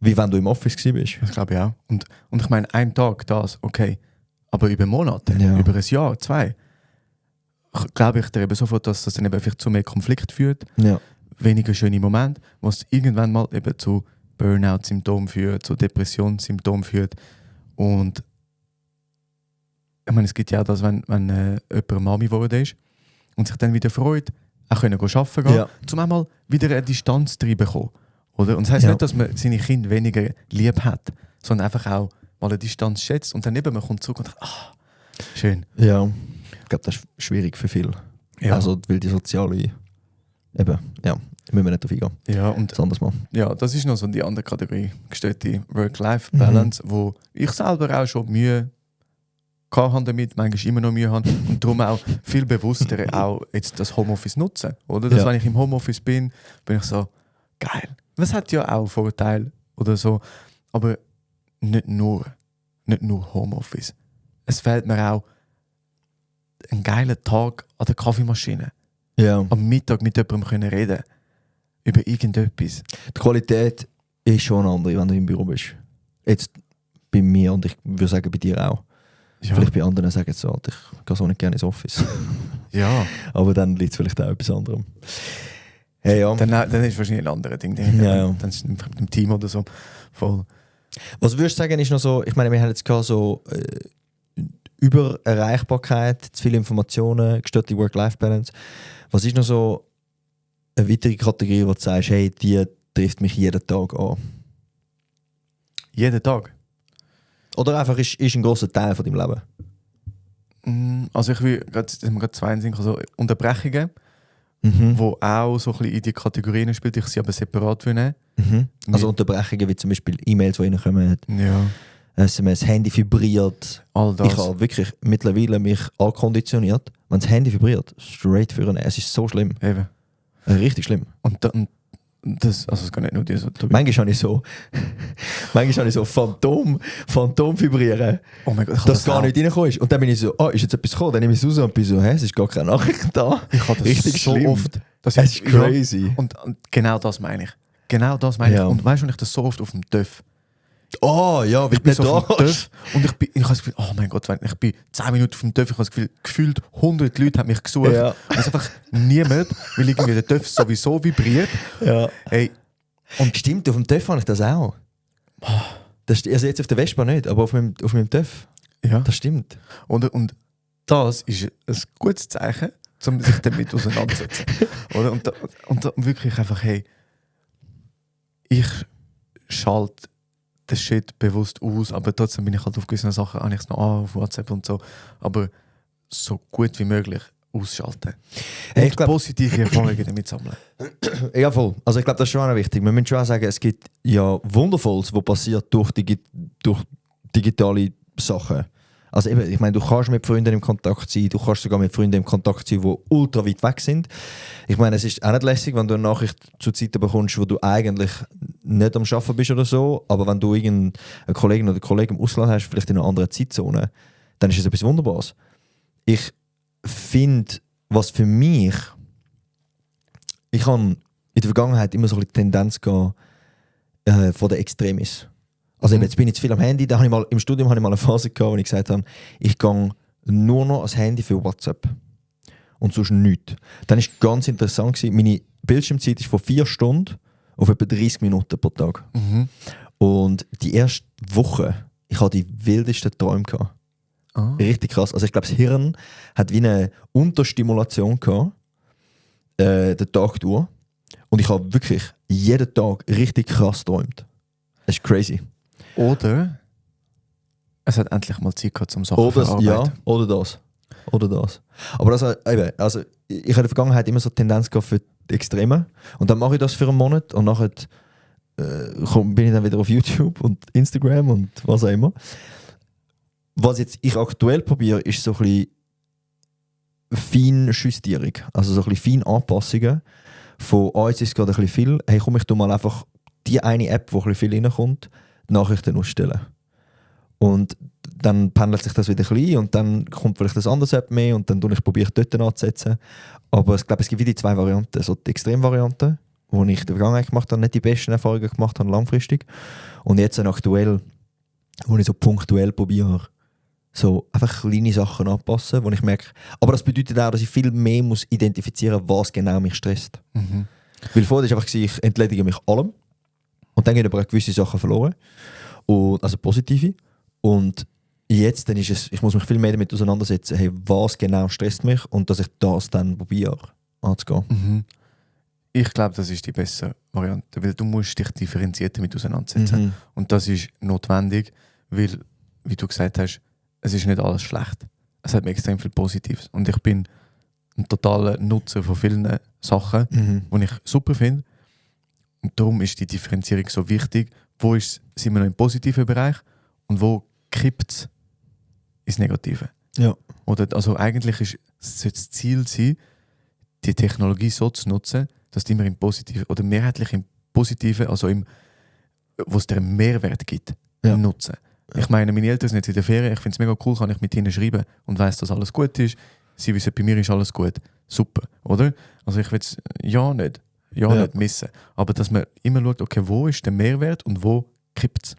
wie wenn du im Office bist. das glaube ich auch. Und ich meine, ein Tag das, okay. Aber über Monate, über ein Jahr, 2, glaube ich dir eben sofort, dass das dann eben vielleicht zu mehr Konflikt führt, Ja. weniger schöne Momente, was irgendwann mal eben zu Burnout-Symptomen führt, zu Depressionssymptomen führt. Und ich meine, es gibt ja auch das, wenn jemand Mami geworden ist und sich dann wieder freut, auch können arbeiten gehen, Ja. um einmal wieder eine Distanz reinbekommen. Oder? Und das heisst Ja. nicht, dass man seine Kinder weniger lieb hat, sondern einfach auch mal eine Distanz schätzt und dann eben man kommt zurück und denkt, schön. Ja, ich glaube, das ist schwierig für viele. Ja. Also, weil die soziale, eben, ja, müssen wir nicht drauf eingehen. Ja, und Das anderes Mal. ja, das ist noch so die andere Kategorie, gestörte Work-Life-Balance, wo ich selber auch schon Mühe hatte damit, manchmal immer noch Mühe habe und darum auch viel bewusster auch jetzt das Homeoffice nutzen. Oder? Dass Ja. wenn ich im Homeoffice bin ich so, geil. Das hat ja auch Vorteile oder so, aber nicht nur Homeoffice. Es fehlt mir auch ein geiler Tag an der Kaffeemaschine, Ja. am Mittag mit jemandem können reden über irgendetwas. Die Qualität ist schon eine andere, wenn du im Büro bist. Jetzt bei mir und ich würde sagen bei dir auch. Ja, Vielleicht bei anderen sagen jetzt so, Alter, ich gehe so nicht gerne ins Office. ja. Aber dann liegt es vielleicht auch etwas anderem. Hey, ja. Dann ist es wahrscheinlich ein anderes Ding. Ja, ja. Dann ist es mit dem Team oder so voll. Was würdest du sagen, ist noch so, ich meine, wir haben jetzt gerade so Übererreichbarkeit, zu viele Informationen, gestörte Work-Life-Balance. Was ist noch so eine weitere Kategorie, wo du sagst, hey, die trifft mich jeden Tag an? Jeden Tag. Oder einfach ist ein grosser Teil von deinem Leben? Also ich will gerade zwei Dinge, also Unterbrechungen, Mhm. wo auch so ein bisschen in die Kategorien spielt, ich sie aber separat will nehmen. Mhm. Also Unterbrechungen wie zum Beispiel E-Mails, die reinkommen, Ja, SMS, Handy vibriert. all das. Ich habe wirklich mittlerweile mich ankonditioniert, wenn das Handy vibriert, straight für einen. Es ist so schlimm. Eben. Richtig schlimm. Und das, also es kann nicht nur dir so. Manchmal habe ich so Phantom vibrieren, Oh mein Gott, ich habe dass gar auch. nicht reingekommen ist. Und dann bin ich so, ist jetzt etwas gekommen? Dann nehme ich es raus und bin so, es ist gar keine Nachricht da. Ich habe das Richtig so schlimm. oft. Dass Es ist crazy. Ja, und genau das meine ich. Genau das meine Ja. ich. Und weißt du, wenn ich das so oft auf dem TÜV. Oh ja, wie Ich bin du so auf dem nicht TÜV und ich habe das Gefühl, oh mein Gott, ich bin 10 Minuten auf dem TÜV, ich habe das Gefühl, gefühlt 100 Leute haben mich gesucht. Ja. Und es ist einfach niemand, weil irgendwie der TÜV sowieso vibriert. Ja. Hey, Und stimmt, auf dem TÜV habe ich das auch. Das, also jetzt auf der Vespa nicht, aber auf meinem TÜV. ja. Das stimmt. Und das ist ein gutes Zeichen, um sich damit auseinanderzusetzen. Oder? Und wirklich einfach, hey, ich schalte den Shit bewusst aus, aber trotzdem bin ich halt auf gewissen Sachen, habe ich es noch auf WhatsApp und so, aber so gut wie möglich ausschalten. Hey, Und ich glaub- positive Erfahrungen damit sammeln. Ja, voll. Also ich glaube, das ist schon auch wichtig. Wir müssen schon auch sagen, es gibt ja Wundervolles, was passiert durch digitale Sachen. Also eben, ich meine, du kannst mit Freunden im Kontakt sein, du kannst sogar mit Freunden im Kontakt sein, die ultra weit weg sind. Ich meine, es ist auch nicht lässig, wenn du eine Nachricht zu Zeiten bekommst, wo du eigentlich nicht am Arbeiten bist oder so, aber wenn du irgendeinen Kollegen oder Kollegen im Ausland hast, vielleicht in einer anderen Zeitzone, dann ist es etwas Wunderbares. Ich finde, was für mich, ich habe in der Vergangenheit immer so ein bisschen die Tendenz gehabt, von den Extremis. Also eben, jetzt bin ich zu viel am Handy. Da habe ich mal, im Studium habe ich mal eine Phase gehabt, wo ich gesagt habe, ich gehe nur noch ans Handy für WhatsApp. Und sonst nichts. Dann war ganz interessant gewesen, meine Bildschirmzeit ist von 4 Stunden auf etwa 30 Minuten pro Tag. Und die erste Woche, ich hatte die wildesten Träume gehabt. Ah. Richtig krass. Also ich glaube, das Hirn hat wie eine Unterstimulation gehabt, den Tag durch. Und ich habe wirklich jeden Tag richtig krass geträumt. Das ist crazy. Oder es hat endlich mal Zeit gehabt, um Sachen Oder zu ja, verarbeiten. oder das. Oder das. Aber das, eben, also ich habe in der Vergangenheit immer so die Tendenz gehabt für die Extreme. Und dann mache ich das für einen Monat und nachher bin ich dann wieder auf YouTube und Instagram und was auch immer. Was jetzt ich aktuell probiere, ist so ein bisschen Feinjustierung. Also so ein bisschen Feinanpassungen von jetzt ist es gerade ein bisschen viel. Hey, komm, ich tu mal einfach die eine App, wo ein bisschen viel reinkommt, die Nachrichten ausstellen. Und dann pendelt sich das wieder ein bisschen und dann kommt vielleicht eine andere App mehr und dann probiere ich dort anzusetzen. Aber ich glaube, es gibt wieder 2 Varianten. So die Extremvariante, die ich in der Vergangenheit gemacht habe, nicht die besten Erfahrungen gemacht habe langfristig. Und jetzt aktuell, wo ich so punktuell probiere, so einfach kleine Sachen anpassen, wo ich merke, aber das bedeutet auch, dass ich viel mehr muss identifizieren, was genau mich stresst. Weil vorher war einfach, ich entledige mich allem und dann gehen aber auch gewisse Sachen verloren, und, also positive. Und jetzt dann ist es, ich muss mich viel mehr damit auseinandersetzen, hey, was genau stresst mich und dass ich das dann probiere anzugehen. Mhm. Ich glaube, das ist die bessere Variante, weil du musst dich differenziert damit auseinandersetzen. Mhm. Und das ist notwendig, weil, wie du gesagt hast, es ist nicht alles schlecht. Es hat mir extrem viel Positives. Und ich bin ein totaler Nutzer von vielen Sachen, die ich super finde. Und darum ist die Differenzierung so wichtig. Wo sind wir noch im positiven Bereich und wo kippt es ins Negative? Ja. Oder, also eigentlich sollte das Ziel sein, die Technologie so zu nutzen, dass die immer im Positiven oder mehrheitlich im Positiven, also wo es dir einen Mehrwert gibt, nutzen. Ich meine, meine Eltern sind jetzt in der Ferien, ich finde es mega cool, kann ich mit ihnen schreiben und weiss, dass alles gut ist. Sie wissen, bei mir ist alles gut. Super, oder? Also ich will es nicht missen. Aber dass man immer schaut, okay, wo ist der Mehrwert und wo kippt es?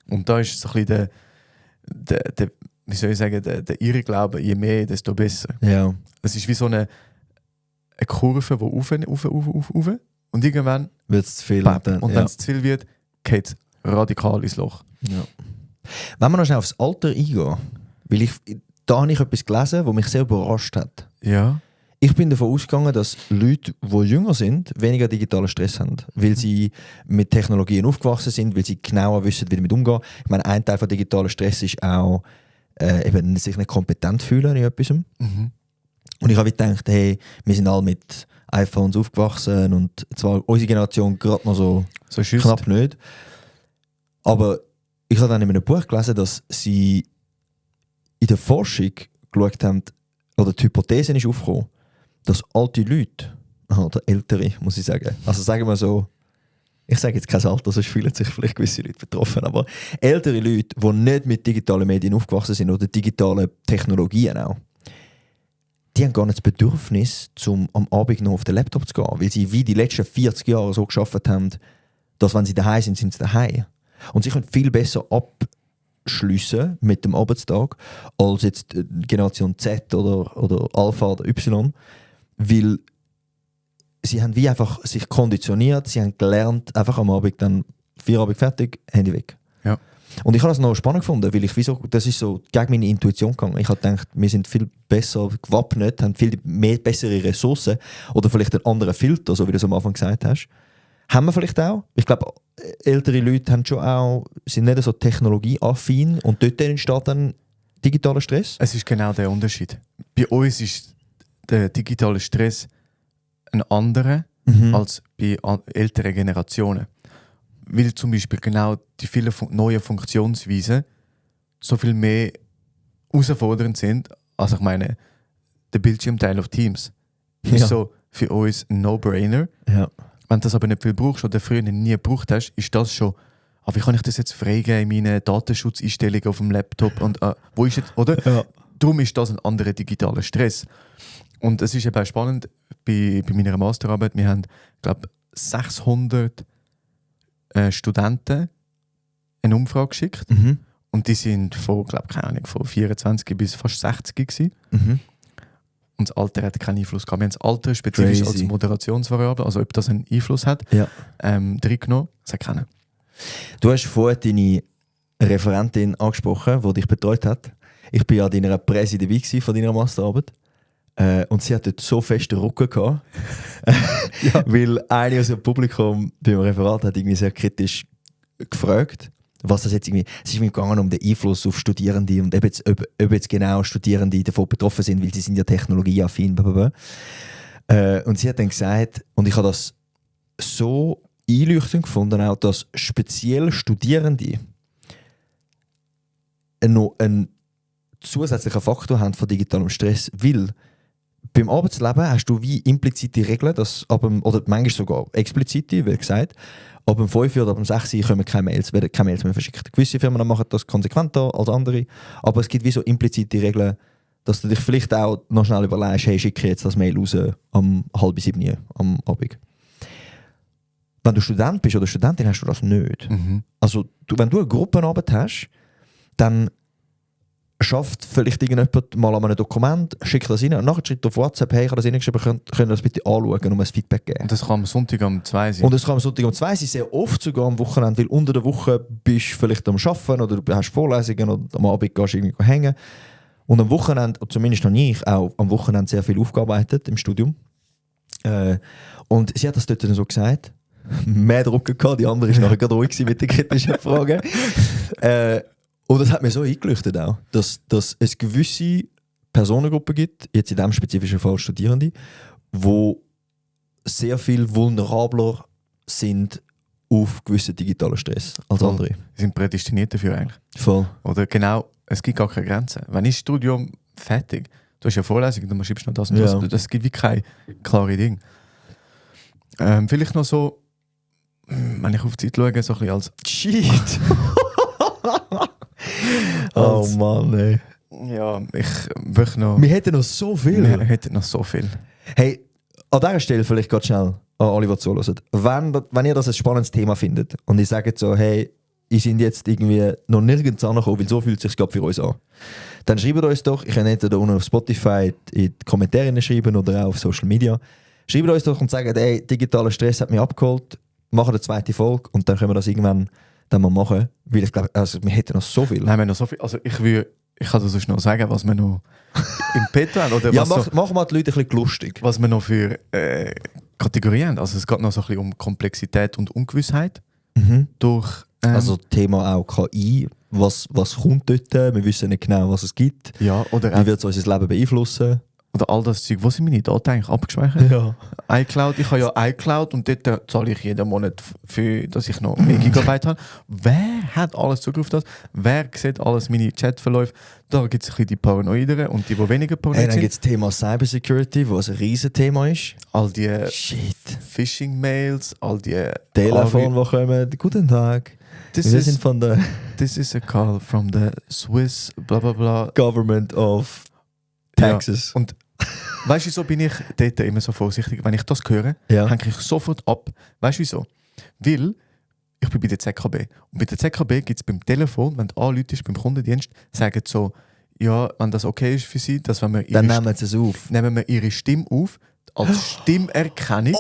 Und da ist so ein bisschen der wie soll ich sagen, der Irrglaube, je mehr, desto besser. Ja. Es ist wie so eine Kurve, die auf und irgendwann Wird es zu viel. und wenn es zu viel wird, geht es radikal ins Loch. Ja. Wenn wir noch schnell aufs Alter eingehen, weil da habe ich etwas gelesen, das mich sehr überrascht hat. Ja. Ich bin davon ausgegangen, dass Leute, die jünger sind, weniger digitalen Stress haben, weil sie mit Technologien aufgewachsen sind, weil sie genauer wissen, wie damit umgehen. Ich meine, ein Teil von digitalen Stress ist auch, eben sich nicht kompetent fühlen in etwas. Mhm. Und ich habe gedacht, hey, wir sind alle mit iPhones aufgewachsen und zwar unsere Generation gerade noch so schüsst. knapp nicht. Aber ich habe dann in einem Buch gelesen, dass sie in der Forschung geschaut haben, oder die Hypothese ist aufgekommen, dass alte Leute, oder ältere, muss ich sagen, also sagen wir so, ich sage jetzt kein Alter, sonst fühlen sich vielleicht gewisse Leute betroffen, aber ältere Leute, die nicht mit digitalen Medien aufgewachsen sind oder digitalen Technologien auch, die haben gar nicht das Bedürfnis, am Abend noch auf den Laptop zu gehen, weil sie wie die letzten 40 Jahre so geschafft haben, dass wenn sie daheim sind, sind sie daheim. Und sie können viel besser abschliessen mit dem Arbeitstag als jetzt Generation Z oder Alpha oder Y, weil sie haben wie einfach sich konditioniert, sie haben gelernt, einfach am Abend dann Feierabend fertig, Handy weg. Ja. Und ich habe das noch spannend gefunden, weil das ist so gegen meine Intuition gegangen. Ich habe gedacht, wir sind viel besser gewappnet, haben viel mehr bessere Ressourcen oder vielleicht einen anderen Filter, so wie du es am Anfang gesagt hast. Haben wir vielleicht auch. Ich glaube, ältere Leute haben schon auch, sind nicht so technologieaffin und dort entsteht dann digitaler Stress. Es ist genau der Unterschied. Bei uns ist der digitale Stress ein anderer als bei älteren Generationen. Weil zum Beispiel genau die vielen neuen Funktionsweisen so viel mehr herausfordernd sind, als ich meine, der Bildschirmteil auf Teams ist so für uns ein No-Brainer. Ja. Wenn du das aber nicht viel brauchst oder früher nie gebraucht hast, ist das schon, wie kann ich das jetzt freigeben in meinen Datenschutzeinstellungen auf dem Laptop und wo ist jetzt, oder? Ja. Darum ist das ein anderer digitaler Stress. Und es ist eben auch spannend, bei meiner Masterarbeit, wir haben, glaube 600 Studenten eine Umfrage geschickt und die sind von, keine Ahnung, von 24 bis fast 60 gewesen. Und das Alter hat keinen Einfluss gehabt. Wir haben das Alter spezifisch als Moderationsvariable, also ob das einen Einfluss hat, drin genommen. Das hat keinen. Du hast vorhin deine Referentin angesprochen, die dich betreut hat. Ich war ja an deiner Präsi dabei von deiner Masterarbeit. Und sie hat dort so fest den Rücken gehabt, weil eine aus dem Publikum beim Referat hat irgendwie sehr kritisch gefragt, was das jetzt irgendwie, es ist mir gegangen um den Einfluss auf Studierende und ob jetzt genau Studierende davon betroffen sind, weil sie sind ja technologieaffin. Und sie hat dann gesagt, und ich habe das so einleuchtend gefunden, auch, dass speziell Studierende noch einen zusätzlichen Faktor haben von digitalem Stress, weil beim Arbeitsleben hast du wie implizite Regeln, dass oder manchmal sogar explizite, wie gesagt, ab dem 5 oder ab dem 6 kommen werden keine Mails mehr verschickt. Gewisse Firmen machen das konsequenter als andere, aber es gibt wie so implizite Regeln, dass du dich vielleicht auch noch schnell überlegst, hey, schicke jetzt das Mail raus um 6:30 am Abend. Wenn du Student bist oder Studentin, hast du das nicht. Also wenn du eine Gruppenarbeit hast, dann schafft vielleicht irgendjemand mal an einem Dokument, schickt das rein und nachher schreibt auf WhatsApp, hey, ich habe das reingeschrieben, könnt ihr das bitte anschauen und ein Feedback geben. Und das kann am Sonntag um 2 sein. Und es kann am Sonntag um 2 sein, sehr oft sogar am Wochenende, weil unter der Woche bist du vielleicht am Arbeiten oder du hast Vorlesungen oder am Abend gehst du irgendwie hängen. Und am Wochenende, zumindest habe ich auch am Wochenende sehr viel aufgearbeitet im Studium. Und sie hat das dort so gesagt. Mehr Druck gehabt, die andere war nachher gerade ruhig mit den kritischen Fragen. Und das hat mir so eingeleuchtet auch, dass es gewisse Personengruppen gibt, jetzt in diesem spezifischen Fall Studierende, die sehr viel vulnerabler sind auf gewissen digitalen Stress als andere. Sie sind prädestiniert dafür eigentlich. Voll. Oder genau, es gibt gar keine Grenzen. Wenn ist das Studium fertig, du hast ja Vorlesungen, dann schreibst du noch das und das. Das gibt wie kein klare Ding. Vielleicht noch so, wenn ich auf die Zeit schaue, so ein bisschen als Shit! Oh Mann, ey. Ja, ich möchte noch... Wir hätten noch so viel. Wir hätten noch so viel. Hey, an dieser Stelle vielleicht ganz schnell an alle, die zuhören. Wenn ihr das ein spannendes Thema findet und ihr sagt so, hey, ich sind jetzt irgendwie noch nirgends angekommen, weil so fühlt es sich gerade für uns an, dann schreibt uns doch, ich kann entweder unten auf Spotify in die Kommentare schreiben oder auch auf Social Media. Schreibt uns doch und sagt, hey, digitaler Stress hat mich abgeholt, machen eine zweite Folge und dann können wir das irgendwann dann mal machen. Weil ich glaube, also wir hätten noch so viel. Nein, wir haben noch so viel. Also ich kann das sonst noch sagen, was wir noch im Petto haben. Oder ja, was mach mal die Leute ein bisschen lustig. Was wir noch für Kategorien haben. Also es geht noch so ein bisschen um Komplexität und Ungewissheit. Durch, also Thema auch KI. Was kommt dort? Wir wissen nicht genau, was es gibt. Ja, oder wie wird es unser Leben beeinflussen? Oder all das Zeug. Wo sind meine Daten eigentlich abgespeichert? Ja. iCloud, ich habe ja iCloud und dort zahle ich jeden Monat, dass ich noch mehr Gigabyte habe. Wer hat alles Zugriff auf das? Wer sieht alles meine Chatverläufe? Da gibt es ein bisschen die Paranoideren und die weniger paranoid Dann gibt es das Thema Cybersecurity, was ein riesen Thema ist. All die Shit. Phishing-Mails, all die... Telefon, die kommen. Guten Tag. Wir sind von der... This is a call from the Swiss bla bla bla... Government of Texas. Ja. Und weißt du, wieso bin ich dort immer so vorsichtig? Wenn ich das höre, hänge ich sofort ab. Weißt du wieso? Weil ich bin bei der ZKB. Und bei der ZKB gibt es beim Telefon, wenn du anrufst beim Kundendienst, sagen sie so, ja, wenn das okay ist für sie, dass wenn wir dann nehmen sie es auf. Nehmen wir ihre Stimme auf, als Stimmerkennung,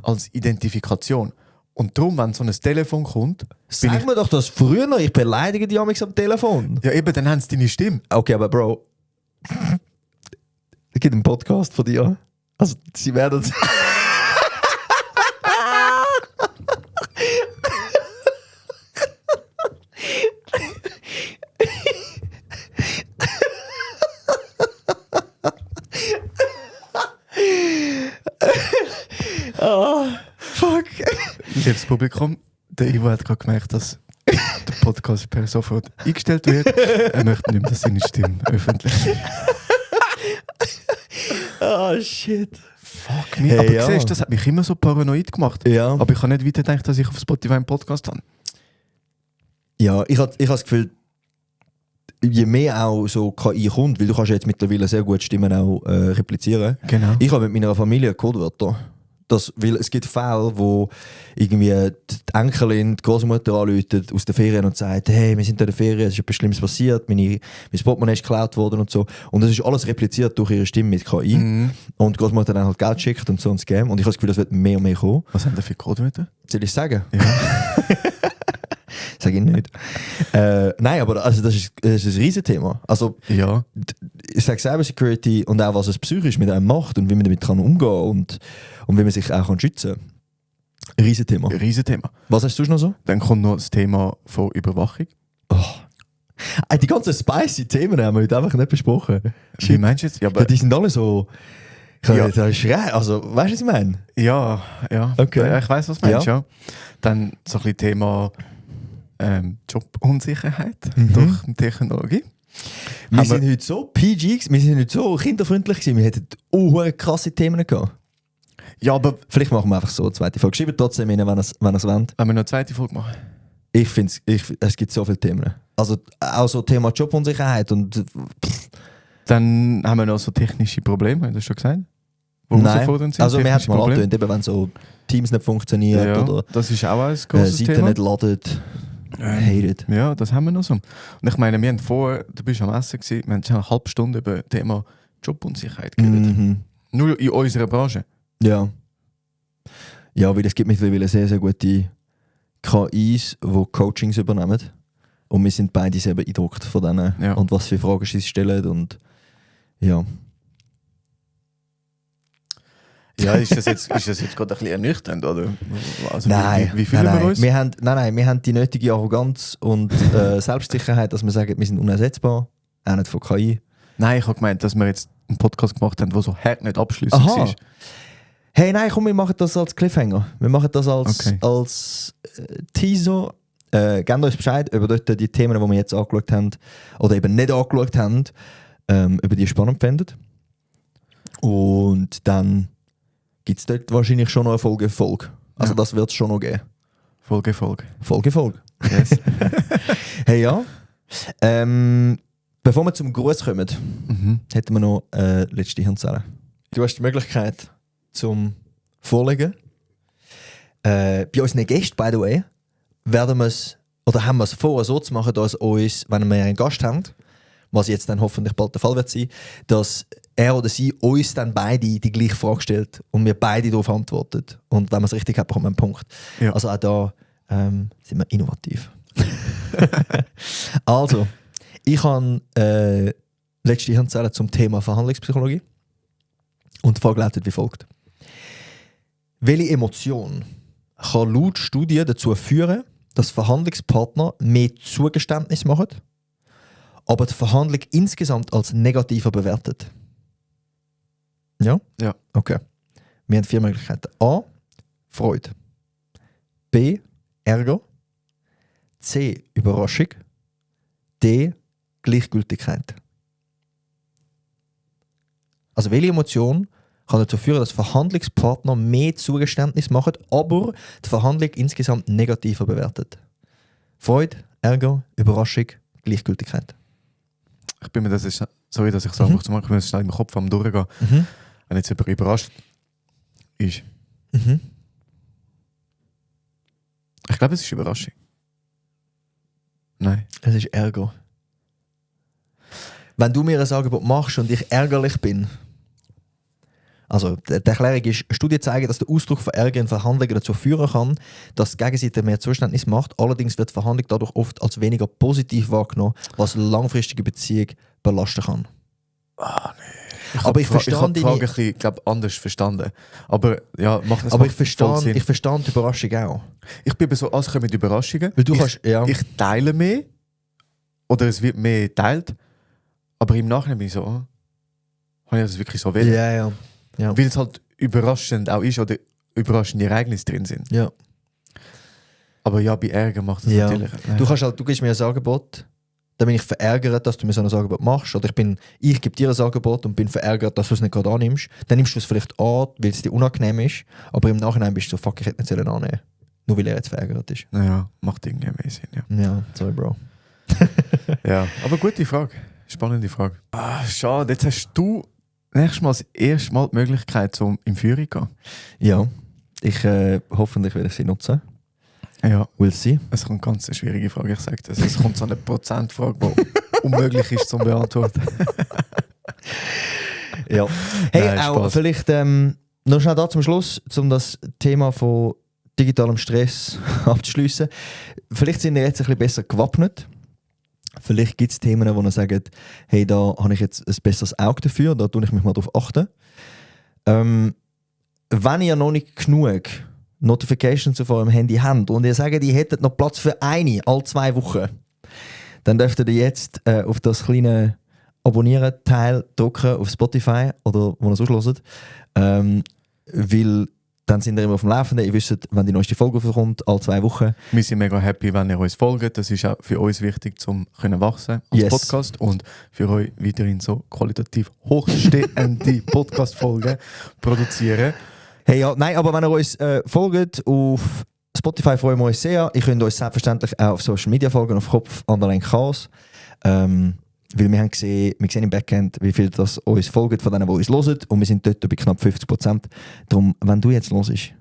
als Identifikation. Und darum, wenn so ein Telefon kommt... Sag mir doch das früher, ich beleidige die amigs am Telefon. Ja eben, dann haben sie deine Stimme. Okay, aber Bro... Es gibt einen Podcast von dir. Also, sie werden... Oh, fuck. Liebes Publikum, der Ivo hat gerade gemerkt, dass der Podcast per sofort eingestellt wird. Er möchte nicht mehr, dass seine Stimme öffentlich ist. Oh shit. Fuck me. Hey, aber ja. Siehst, das hat mich immer so paranoid gemacht. Ja. Aber ich habe nicht weiter gedacht, dass ich auf Spotify einen Podcast habe. Ja, ich habe das Gefühl, je mehr auch so KI kommt, weil du kannst jetzt mittlerweile sehr gut Stimmen auch replizieren. Genau. Ich habe mit meiner Familie Codewörter. Weil es gibt Fälle, wo irgendwie die Enkelin die Großmutter anruft aus der Ferien und sagt, hey, wir sind in der Ferien, es ist etwas Schlimmes passiert, mein Portemonnaie ist geklaut worden und so. Und das ist alles repliziert durch ihre Stimme mit KI. Und die Großmutter dann halt Geld schickt und so ein Scam. Und ich habe das Gefühl, das wird mehr und mehr kommen. Was haben da für Codewörter? Soll ich sagen? Ja. Sag ich nicht. Nein, aber also das ist ein Riesenthema. Also, ja. Ich sage Cybersecurity und auch was es psychisch mit einem macht und wie man damit kann umgehen und wie man sich auch schützen kann. Ein Riesenthema. Riesenthema. Was hast du noch so? Dann kommt noch das Thema von Überwachung. Oh. Die ganzen spicy Themen haben wir heute einfach nicht besprochen. Wie meinst du jetzt? Ja, aber die sind alle so... Also, weißt du, was ich meine? Ja. Okay. Ja, ich weiss, was du meinst, ja. Dann so ein bisschen Thema Jobunsicherheit durch Technologie. Wir sind heute so PG, wir sind heute so kinderfreundlich gewesen, wir hätten krasse Themen gehabt. Ja, aber... Vielleicht machen wir einfach so eine zweite Folge. Schreibt trotzdem rein, wenn ihr es wollt. Wenn wir noch eine zweite Folge machen? Ich finde, es gibt so viele Themen. Also auch so Thema Jobunsicherheit und... Dann haben wir noch so technische Probleme, hast du schon gesagt? Wo Nein, also wir haben es mal angetönt, wenn so Teams nicht funktionieren oder das ist auch ein grosses Seiten Thema. nicht laden. Hated. Ja, das haben wir noch so. Und ich meine, wir haben vorher, du bist am Essen gewesen, wir haben schon eine halbe Stunde über das Thema Jobunsicherheit geredet. Mhm. Nur in unserer Branche. Ja. Ja, weil es gibt mittlerweile sehr, sehr gute KIs, die Coachings übernehmen. Und wir sind beide sehr beeindruckt von denen Ja. und was für Fragen sie stellen. Und ja. Ja, ist das jetzt gerade ein bisschen ernüchternd, oder? Also, Nein, wie fühlen wir uns? Wir haben die nötige Arroganz und Selbstsicherheit, dass wir sagen, wir sind unersetzbar. Auch nicht von KI. Nein, ich habe gemeint, dass wir jetzt einen Podcast gemacht haben, der so hart nicht abschließend Aha. ist. Hey, nein, komm, wir machen das als Cliffhanger. Wir machen das als, Okay. als Teaser. Gebt uns Bescheid über dort die Themen, die wir jetzt angeschaut haben oder eben nicht angeschaut haben, über die ihr spannend findet. Und dann gibt es dort wahrscheinlich schon noch eine Folge. Also Ja. das wird es schon noch geben. Folge. Folge. Yes. Hey, ja. Bevor wir zum Gruß kommen, Mhm. hätten wir noch letzte Hirnzelle. Du hast die Möglichkeit zum Vorlegen. Bei unseren Gästen, by the way, werden wir es, oder haben wir es vor, so zu machen, dass uns, wenn wir einen Gast haben, was jetzt dann hoffentlich bald der Fall wird sein, dass er oder sie uns dann beide die gleiche Frage stellt und wir beide darauf antworten. Und wenn man es richtig hat, bekommt man einen Punkt. Ja. Also auch da sind wir innovativ. Also, ich habe letzte Hirnzelle zum Thema Verhandlungspsychologie und die Frage lautet wie folgt. Welche Emotion kann laut Studien dazu führen, dass Verhandlungspartner mehr Zugeständnis machen, aber die Verhandlung insgesamt als negativer bewertet? Ja? Ja. Okay. Wir haben 4 Möglichkeiten. A. Freude. B. Ärger. C. Überraschung. D. Gleichgültigkeit. Also welche Emotion kann dazu führen, dass Verhandlungspartner mehr Zugeständnis machen, aber die Verhandlung insgesamt negativer bewertet? Freude, Ärger, Überraschung, Gleichgültigkeit. Ich bin mir das ist, sorry, dass ich es einfach zu machen, ich bin mir schnell im Kopf am durchgehen. Mhm. Wenn jetzt jemand überrascht ist. Mhm. Ich glaube, es ist Überraschung. Nein. Es ist Ärger. Wenn du mir ein Angebot machst und ich ärgerlich bin, also die Erklärung ist, Studien zeigen, dass der Ausdruck von Ärger in Verhandlungen dazu führen kann, dass die Gegenseite mehr Zuständnis macht. Allerdings wird die Verhandlung dadurch oft als weniger positiv wahrgenommen, was langfristige Beziehung belasten kann. Aber ich verstehe Ich habe die deine- Frage ein bisschen, glaub, anders verstanden. Aber ja, macht das Aber macht ich verstehe voll Sinn. die Überraschung auch. Ich bin eben so, als kommen die Überraschungen. Weil du ich, kannst, ja. ich teile mehr oder es wird mehr geteilt, aber im Nachhinein bin ich so, habe ich das wirklich so will? Ja. Weil es halt überraschend auch ist oder überraschende Ereignisse drin sind. Ja. Aber ja, bei Ärger macht das Ja. natürlich. Du gibst mir ein Angebot, dann bin ich verärgert, dass du mir so ein Angebot machst. Oder ich gebe dir ein Angebot und bin verärgert, dass du es nicht gerade annimmst. Dann nimmst du es vielleicht an, weil es dir unangenehm ist, aber im Nachhinein bist du so, fuck, ich hätte nicht annehmen. Nur weil er jetzt verärgert ist. Naja, macht irgendwie mehr Sinn, ja. Ja, sorry, Bro. Ja, aber gute Frage. Spannende Frage. Schade, jetzt hast du nächstes Mal das erste Mal die Möglichkeit, um in Führung zu gehen. Ja, ich hoffentlich werde ich sie nutzen. Ja, We'll see. es kommt ganz eine schwierige Frage, ich sage das. Es kommt so eine Prozentfrage, die unmöglich ist zu beantworten. Ja. Hey, Nein, auch Spaß. vielleicht noch schnell da zum Schluss, um das Thema von digitalem Stress abzuschliessen. Vielleicht sind wir jetzt ein bisschen besser gewappnet. Vielleicht gibt es Themen, wo ihr sagt, hey, da habe ich jetzt ein besseres Auge dafür, da tue ich mich mal drauf achten. Wenn ihr noch nicht genug Notifications auf eurem Handy habt und ihr sagt, ihr hättet noch Platz für eine alle 2 Wochen, dann dürft ihr jetzt auf das kleine Abonnieren-Teil drücken auf Spotify oder wo ihr es auslöst. Weil dann sind ihr immer auf dem Laufenden. Ihr wisst, wenn die neueste Folge kommt, alle 2 Wochen. Wir sind mega happy, wenn ihr uns folgt. Das ist auch für uns wichtig, um wachsen als Yes. Podcast und für euch weiterhin so qualitativ hochstehende Podcast-Folgen produzieren. Hey, ja, nein, aber wenn ihr uns folgt auf Spotify, freuen wir uns sehr. Ihr könnt uns selbstverständlich auch auf Social Media folgen, auf Kopf Chaos. Weil wir sehen im Backend, wie viel das uns folgt von denen, die uns hören. Und wir sind dort bei knapp 50%. Darum, wenn du jetzt hörst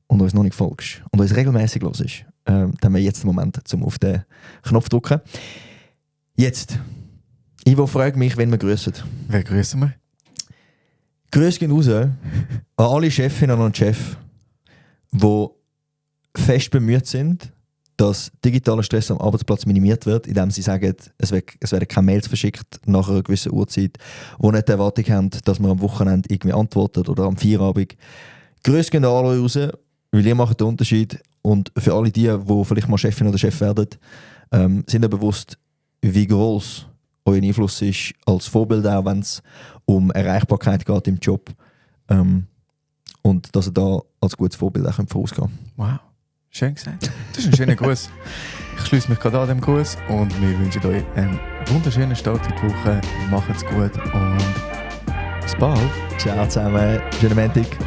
und uns noch nicht folgst und uns regelmäßig hörst, Dann haben wir jetzt den Moment, um auf den Knopf zu drücken. Jetzt. Ivo fragt mich, wenn wir grüßen. Wer grüßen wir? Grüße gehen raus an alle Chefinnen und Chefs, die fest bemüht sind, dass digitaler Stress am Arbeitsplatz minimiert wird, indem sie sagen, es werden keine Mails verschickt nach einer gewissen Uhrzeit, die nicht die Erwartung haben, dass man am Wochenende irgendwie antwortet oder am Feierabend. Grüße gehen an alle raus, weil ihr macht den Unterschied. Und für alle die vielleicht mal Chefin oder Chef werden, sind ihr bewusst, wie groß euer Einfluss ist als Vorbild, auch wenn es um Erreichbarkeit geht im Job. Und dass ihr da als gutes Vorbild auch vorausgehen könnt. Wow, schön gesagt. Das ist ein schöner Gruß. Ich schließe mich gerade an dem Gruß und wir wünschen euch einen wunderschönen Start in die Woche. Macht's gut und bis bald. Ciao zusammen, schönen Montag.